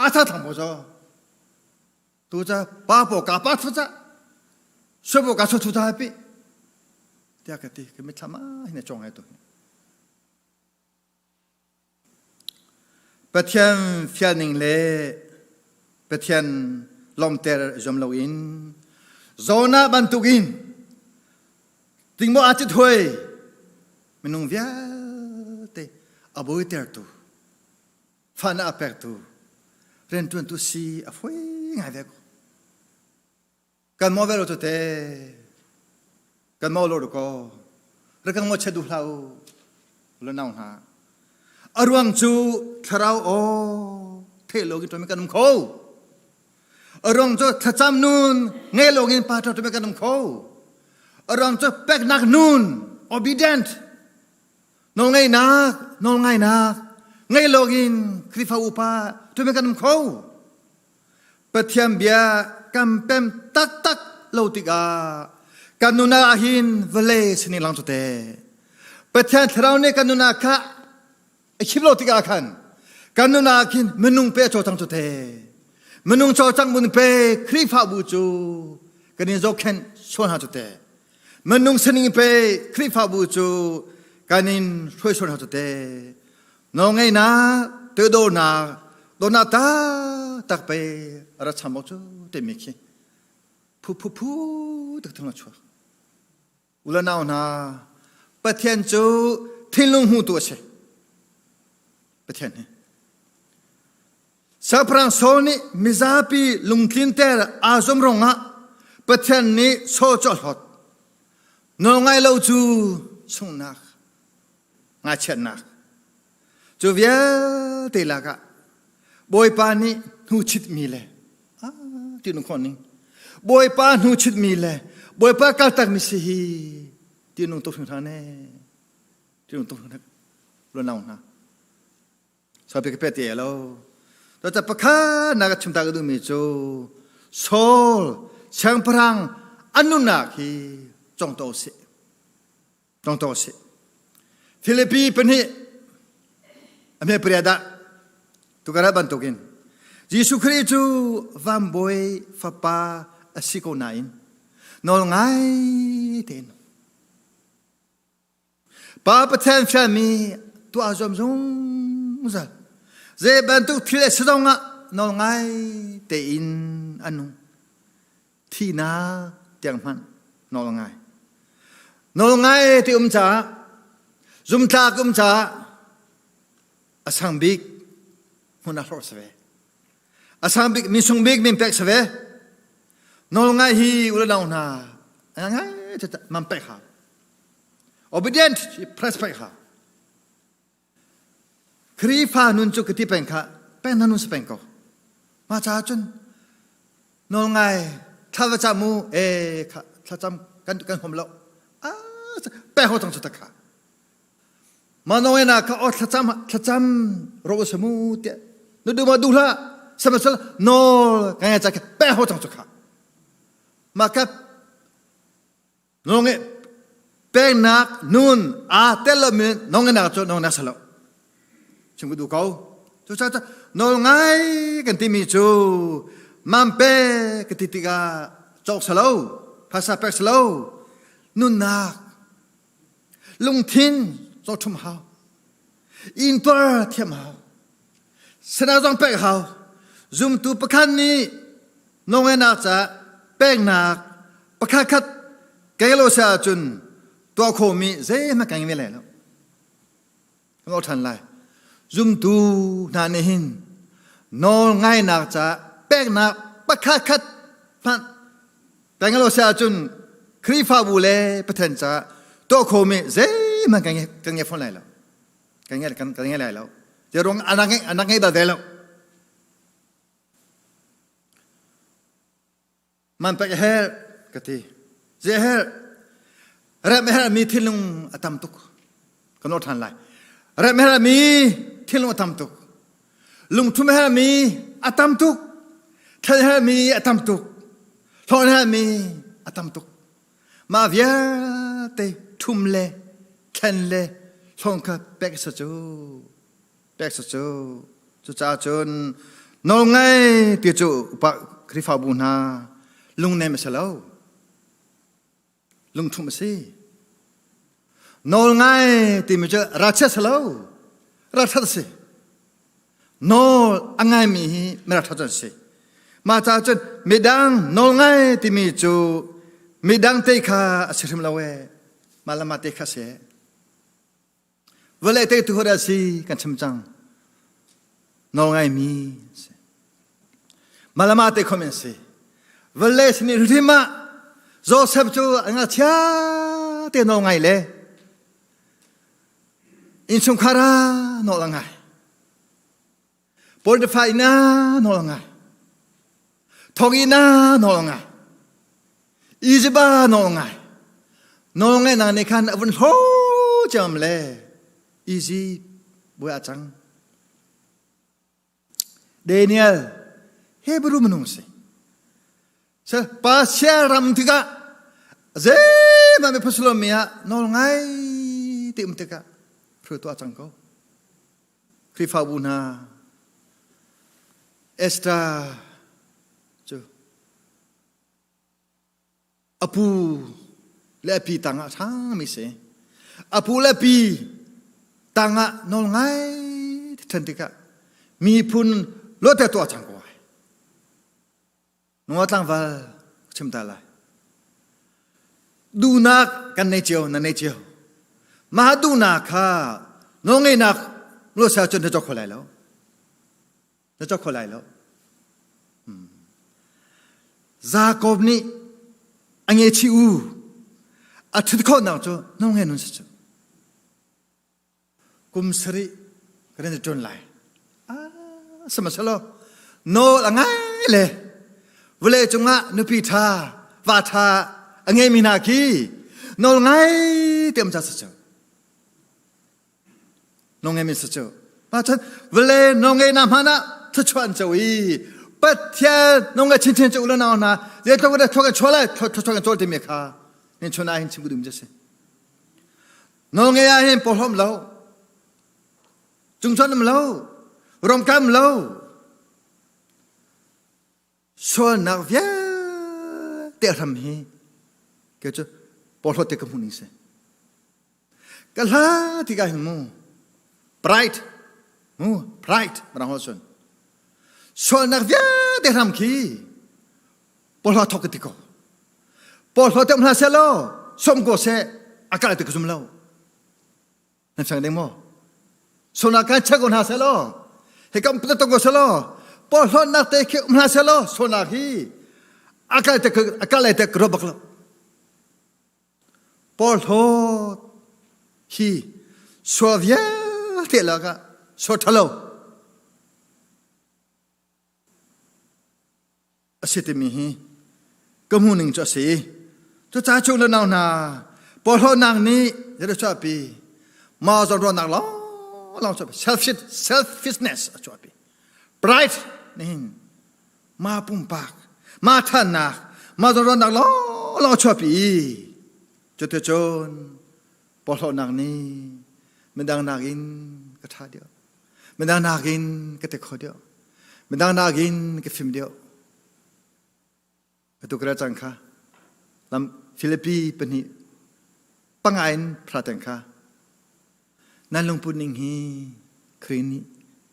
a tha thang bo cho Tu ca pa po ka pa thu ca sue po ka su thu ta pi tiah ka ti ka mitthlam ah hin a cong ai tu Pathian fialning le Pathian lawmter zuam loin Jonah bantukin tingmaw aa cit huai minung vialte a bawitertu fahnak a pektu rianṭuantu si a fawi ngai ve ko. Kan mo velo cu te kan mo lo ko rakang mo che du hlah u lo nau hna a ruang cu thlarau aw the lo kin kan um kho a ruang cu thlacam nun ngei lo in pa ṭo kan um kho a ruang cu peknak nun obedient nawlngaihnak nawlngainak ngei lo in Khrihfa upa ṭo kan um kho Pathian bia kan pem taktak lo tikah kan nunah ah hin vawlei sining lang cu te. Pathian thlarau nih kan nunah kha a khim lo tikah khan kan nunah khin minung pe cawcang cu te. Minung cawcang mun pe Khrihfabu cu kan in zohkhenh sual hna cu te. Minung sining pe Khrihfabu cu kan in hruai sual hna cu te. Nawlngeihnak, toidornak, dawtnak taktak pei a ra cham awk cu timi khi phu phu phu tak thung a chuak. U le nau hna, Pathian cu thinlung hmutu a si. Pathian hi. Siangpahrang Saul nih mizapi lungtlinter aa zuam ruangah Pathian nih Saul cu a hlawt. Nawlngai lo cu sunghnak ngaichiatnak cu vialte lakah Bawipa nih hnuchitmi le ti nu khon ning Bawipa hnuchitmi le Bawipa kaltakmi si hi ti nung tuk hringhran e ti nung tuk hringhran lo nau hna sapi ka pe te lo to ta pakhat na ka chim ta ka duhmi cu Saul siangpahrang an nunnak hi cong to sih Tong to si. Filipi pahnih a hme pariat ah tukara bantukin Jesuh Khrih cu vanbawi fapa a si ko nain nawl ngai tein Pa Pathian fialmi tuah zuam zungzal zei bantuk thil a si zongah nawl ngai tein a nung thihnak tiang hmanh nawl ngai. Nawl ngai ti um caah zumtlak um caah a sang bik hmun a hlorh si ve. A sang bik mi sung bik min pek si ve. Nawl ngai hi u le nau hna ngai man pek hau. Obedient press pek hau. Khrihfa nun cu ka ti peng kha peng na nun si peng ko. Mah caah cun nawl ngai thla va cam mu e kha thlacam kan kan hom lo. Ah pe ho tong chu ta kha. Ma no na kha o thlacam thlacam ro sa mu te nu du ma du hla sama sal nawl ka ngai cha kha pe ho tong chu kha. Ma ka Nong peknak nun aa tel lomi nongenak cu nongnak si lo. Chim ka duh ko. Cucaah nawl ngai kan timi cu mam pe ka ti tikah cawk si lo, phaisa pek si lo, nunnak, lungthin cawk ṭhum hau, intuar thiam hau, sana zong pek hau. Zumtu pakhat nih Nawlngeihnak caah peknak pakhat khat kei lo si ahcun tuah khawhmi zeihmanh kan ngei ve lai lo. Kan awh ṭhan lai. Zumtu hna nih hin nawl ngainak caah peknak pakhat khat hmanh kan ngei lo si ahcun Khrihfabu le Pathian caah tuah khawhmi zeihmanh kan ngei kan ngei fawn lai lo. Kan ngei kan, kan ngei lai lo. Ruang anak ngei anak ngei bal ve lo. Man pek a herh ka ti. Zei a herh? Remh a herhmi thinlung a tam tuk. Kan awh ṭhan lai. Remh a herhmi thinlung a tam tuk. Lungthum a herhmi a tam tuk. Thlen a herhmi a tam tuk. Hlawn a herhmi a tam tuk. Mah vialte ṭhum le thlen le hlawn kha pek a si cu. Pek si cu. Cucaah cun nawlngai ti cu upa Khrihfabu hna lungnem a si lo. Lungṭhumh a si. Nawlngai timi cu ralchiat si lo. Ralṭhat a si. Nawl a ngaimi hi miralṭhat an si. Mah caah cun midang nawlngai timi cu midang te kha a si hrim lo ee. Mah le mah te kha a si. Vawlei teitu hodah si kan chim cang. Nawlngaimi si. Malama te khom in si. Vale sin hrim ah Joseph cu a ngakchia te nawl ngai le innchungkhar ah nawl a ngai. Potiphar inn ah nawl a ngai. Thonginn ah nawl a ngai. Izipt ah nawl a ngai. Nawl ngaihnak nih khan a vun hlaw ciam le Izipt bawi ah cang. Daniel Hebrew minung si. Se Pastor ram tikah zeihmanh mi phusulom mi ah nawl ngai ti um tikah hruai tuah cang ko. Khrihfabu hna Esther cu A pu le a pi tangah a ṭhangmi si. A pu le pi tangah nawl ngai ṭhen tikah miphun luatte tuah cang ko ai. Nunga tlangval chim ta lai. Duhnak kan nei cio, na nei cio. Mah duhnak kha nawlngeihnak luat cun na cawk kho lai lo. Na cawk kho lai lo. Hmm. Jakob nih a ngechi u a ṭhut khawhnak cu nong he nun si cu. Kum sarih ka rin ṭun lai. Ah, sihmanhsehlaw nawl a ngai le vawlei cungah nupi ṭha, va ṭha a ngeimi hna khi nawl ngai te um ca si cu. Nongei mi si cu. Pa chan vale nongei na hmana thuchuan cho i Pathian nongei chinchin cu ulo nau hna zeitluk in thluak in chuah lai thluak in cawl timi kha nin chun ah hin chim dum si. Nongei ah hin porhlawm lo cungchuan um lo romkam lo sualnak vialte hram hi ke cu porhlawt te ka hmuh ning si ka hla tikah hin mu pride mu pride marang hol sun sualnak vialte hram khi porhlawt thok ka ti ko porhlawt te um hlah seh law som ko seh a kal ti ka zum lo Nan fiang ding maw? Sona kan check ko hna seh law, hi kam puta tong ko seh law, porhlawtnak te khi um hna seh law, sona hi akal te akal lai te ro bak lo. Porhlawt hi sua vialte lakah sua ṭhalo a si timi hi ka hmuhning cu a si. Cucaah chung le nau hna porhlawtnak nih zeidah chuahpi mah zawnruahnak lawnglawng chuahpi selfish selfishness a chuahpi pride nih hin mah pumpak mah ṭhatnak mah zawnruahnak lawnglawng a chuahpi i cuticun porhlawtnak nih midang nakin ka ṭha deuh Midang nakin ka ti kho deuh. Midang nakin ka fim deuh. Atu ka cang kha. Lam Philippi pahnih panga in phra teng kha. Nan lungput ning hi Khrih nih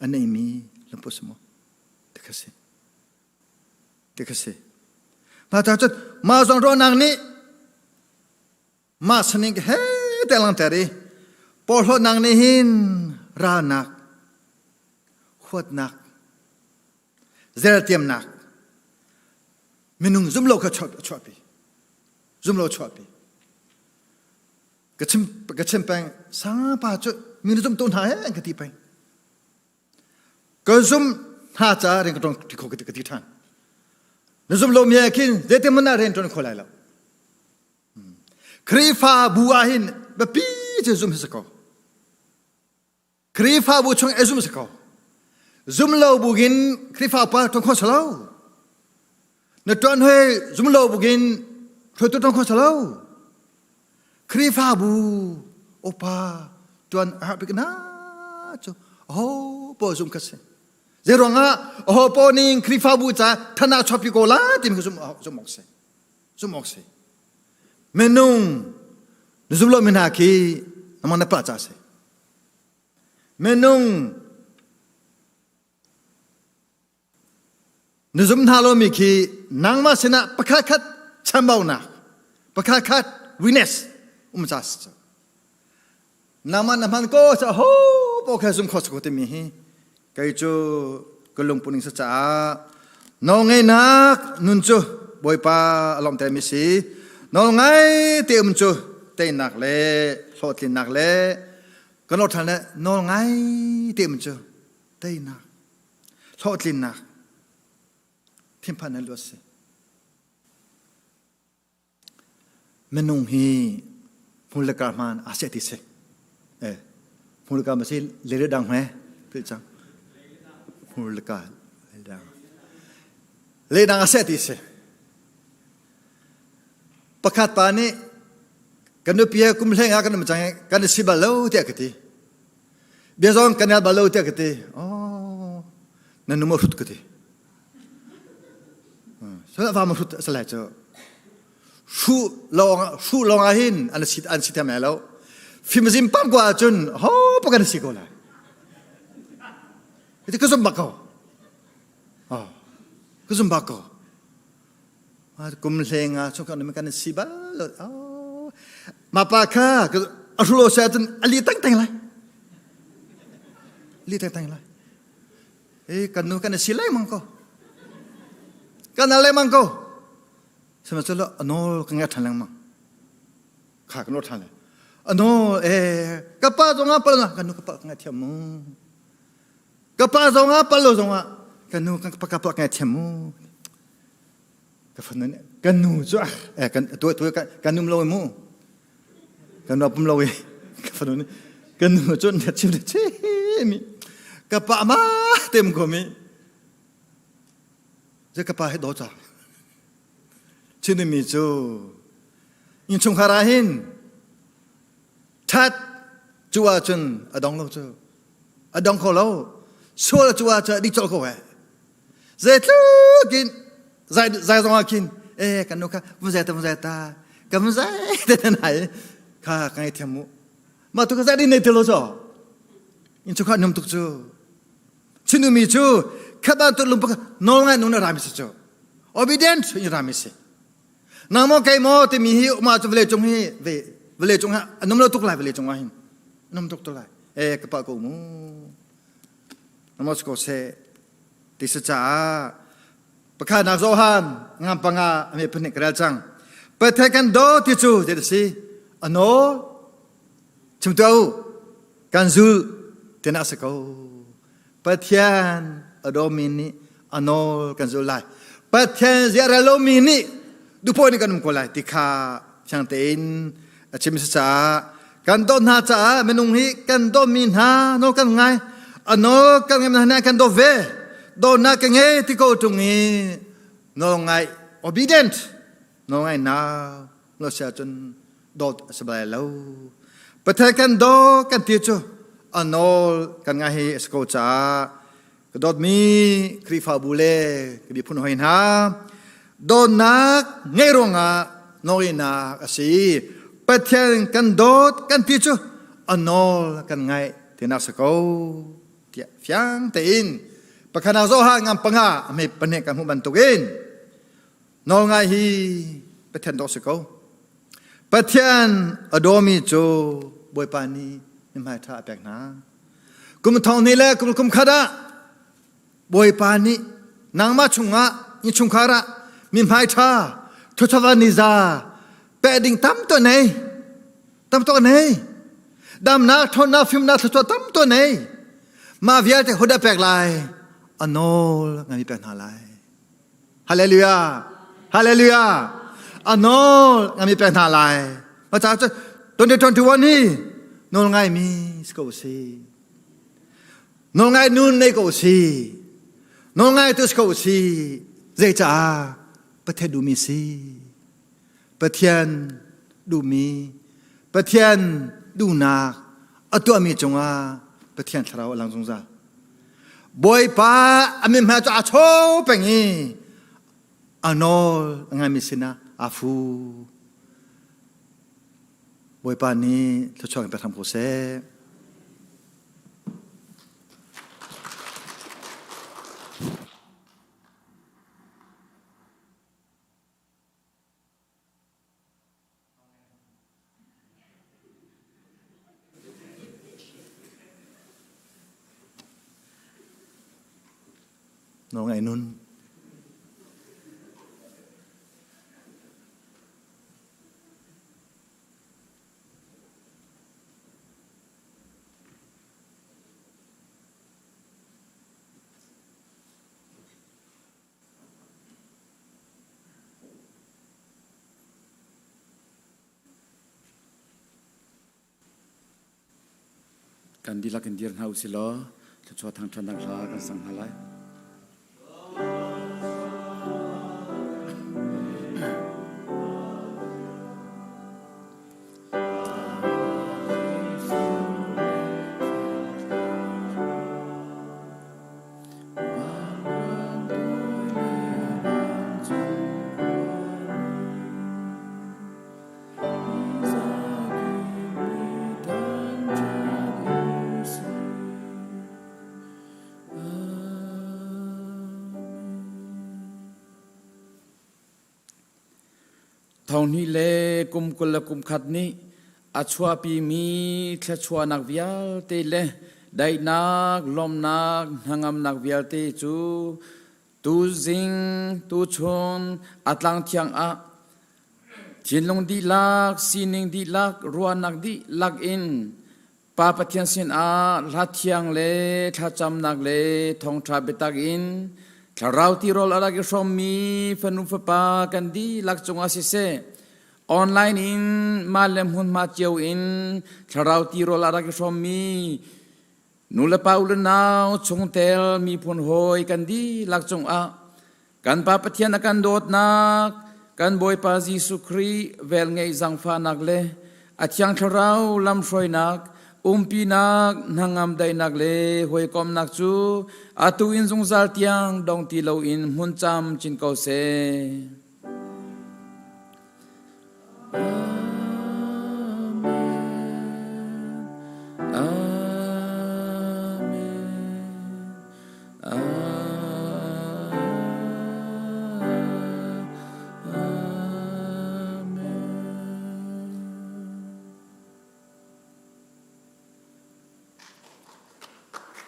a neimi lungput si maw? Ti kha si. Ti kha si. Mah ta cun mah zong ruahnak nih Mah saning he te langter i porhlawtnak nih hin ralnak, huatnak, zertiamnak, minung zumlo kha chuahpi. Zumlo chuahpi. Ka chim ka chim peng sangpa cu mi na zum tu hna he ka ti peng. Ka zum hna ca rian ka ṭuan ti kho ka ti ṭhan. Na zum lo mi ah khin zeitin hmanh ah rian ṭuan kho lai lo. Khrihfabu ah hin biapi cu zum hi si ko. Khrihfabu chung i zum si ko. Zum lo bugin Khrihfa pa ṭuan kho si lo. Na ṭuan hoi zum lo bugin hruaitu ṭuan kho si lo. Khrihfabu upa ṭuan a herh bik na cu aho paoh zum kha si. Zeiruangah aho paoh ning Khrihfabu ca thana chuahpi ko la timi kha zum zum awk si. Zum awk si. Minung na zum lomi hna khi nangmah na pah ca si. Minung na zum hna lomi khi nangmah sinah pakhat khat chambaunak, pakhat khat weakness um ca si. Nangmah na hman ko sa ho po kha zum kho ko timi hi kei cu ka lungput ning sa caah nawlngeihnak nun cu Bawipa a lawmhtermi si. Nawl ngai te um cu teinak le hlawhtlinnak le kan lawh ṭhan le nawl ngai te um cu teinak hlawhtlinnak thinphan na luat si. Minung hi hmul le kar hmaan aa seh ti si. Eh, hmul le kar ma si le le dang hme philh cang. Hmul le kar le dang. Le dang a seh ti si. Pakhat pa nih kan nupi he kum hleng ah kan um cang kan i si bal lo tiah ka ti. Bia zong kan al bal lo tiah ka ti. Oh, na nu ma hrut ka ti. Va ma hrut a lai cu. Hruh lawng hruh lawng ah hin an si an si thiam lai lo. Fimzim pam ko ahcun ho pa kan si ko lai. Iti ka zum bak ko. Oh, ka zum bak ko. Kum hleng ah chung kan kan si bal lo. Oh, ma pa kha a hrulo se ahcun a li tang tang lai. Li tang tang lai. E kan nu kan si lengmang ko. Kan al lengmang ko. Sihmanhsehlaw a nawl ka ngai ṭhan lengmang. Kha ka nawl ṭhan le. A nawl e ka pa zong ah pal kan nu ka pa ka ngaithiam mu. Ka pa zong ah pal lo zong ah kan nu ka pa ka pa ka ngaithiam mu. Ka fanu nih kan nu cu eh kan tu tu kan num lo mu. Kan nu pum lo i ka fanu nih kan nu cu na chim na chim ka pa ma tem ko mi. Je ka pa he do cha. Chinmi cu innchungkhar ah hin that cu ahcun a dong lo cu a dong kho lo sual cu ahcun a dik colh ko he zeitluk in zai zai zong ah khin eh kan nu kha vun zai ta vun zai ta kan vun zai te te nai kha ka ngai thiam mu mah tu ka zai din nei te lo cho innchungkhar num tuk cu Chinumi cu khat tu lung pakhat nawl ngai nun a rami si cu obedient in rami si nang maw kei maw timi hi uma cu vawlei cung hi ve vawlei cung a num lo tuk lai vawlei cung ah hin num tuk tuk lai e ka pa ko mu namo ko se ti sa caah pakhat nak Johan ngam panga ame phun ka rel cang pathe kan do ti cu zei si ano Chim tuah u, kan zul tinak si ko. Pathian a dawmi nih a nawl kan zul lai. Pathian ziarel lomi nih duhpoh nih kan um ko lai ti kha fiang tein a chim si caah kan dawt hna caah minung hi kan dawtmi hna nawl kan ngai a nawl kan ngai hna kan dawt ve dawtnak ka ngei ti ko ṭung i nawl ngai obedient nawl ngai nak lo si ahcun dawt a si bal lo. Pathian kan daw kan ti cu a nawl kan ngai hi a si ko caah ka dawtmi Khrihfabu le ka miphun hawi hna dawtnak ngeih ruangah nawinak a si. Pathian kan dawt kan ti cu a nawl kan ngaih tinak si ko tiah fiang tein pakhat ah zoha ngam panga a hme pahnih kan hmuh bantukin Nawlngai hi Pathian dawh si ko. Pathian a dawmi cu Bawipa nih mithmai ṭha a pek hna. Kum thong hnih le kum kum khat ah Bawipa nih nangmah chungah innchungkhar ah mithmai ṭha thuthava niza pek ding tam to nei tam to nei damnak ṭhawnnak fimnak thluachuah tam to nei mah vialte huda pek lai a nawl ngami pek hna lai Hallelujah. Hallelujah. A nawl ngami pek hna lai. Ma ca cu 2021 hi nawl ngai mi si ko si. Nawl ngai nun nei ko si. Nawl ngai tu si ko si. Zeicah Pathian duhmi si. Pathian duhmi Pathian duhnak a tuahmi cungah Pathian thlarau a lang zungzal. Bawipa a min hmai cu aa chaw peng i a nawl a ngaimi sinah aa fu. Bawipa nih thluachuah in pe hram ko seh. Nawl ngai nun. Kan dihlak in dir hna usih law thluachuah thangṭhatnak hla kan sang hna lai. Thonghnih le kum 21 nih a chuahpimi thluachuahnak vialte le daihnak, lawmhnak, hnangamnak vialte cu tuzing, tuchun a tlang thiang ah Thinlung dihlak, sining dihlak, ruahnak dihlak in Pa Pathian sinah hla thiang le thlacamnak le thawngṭha biatak in thlarau tirawl a rak i hrawmmi fanu fapa kan dihlak cungah siseh, online in mah le hmunhma cio in thlarau tirawl a rak i hrawmmi nulepa u le nau chungtel miphun hawi kan dihlak cungah Kan Pa Pathian a kan dawtnak, kan Bawipa Jesuh Khrih velngeih zaangfahnak le a Thiang Thlarau lamhruainak, umpinak, hnangam daihnak le hawikomhnak cu atu in zungzal tiang dong ti loin hmun camcin ko seh.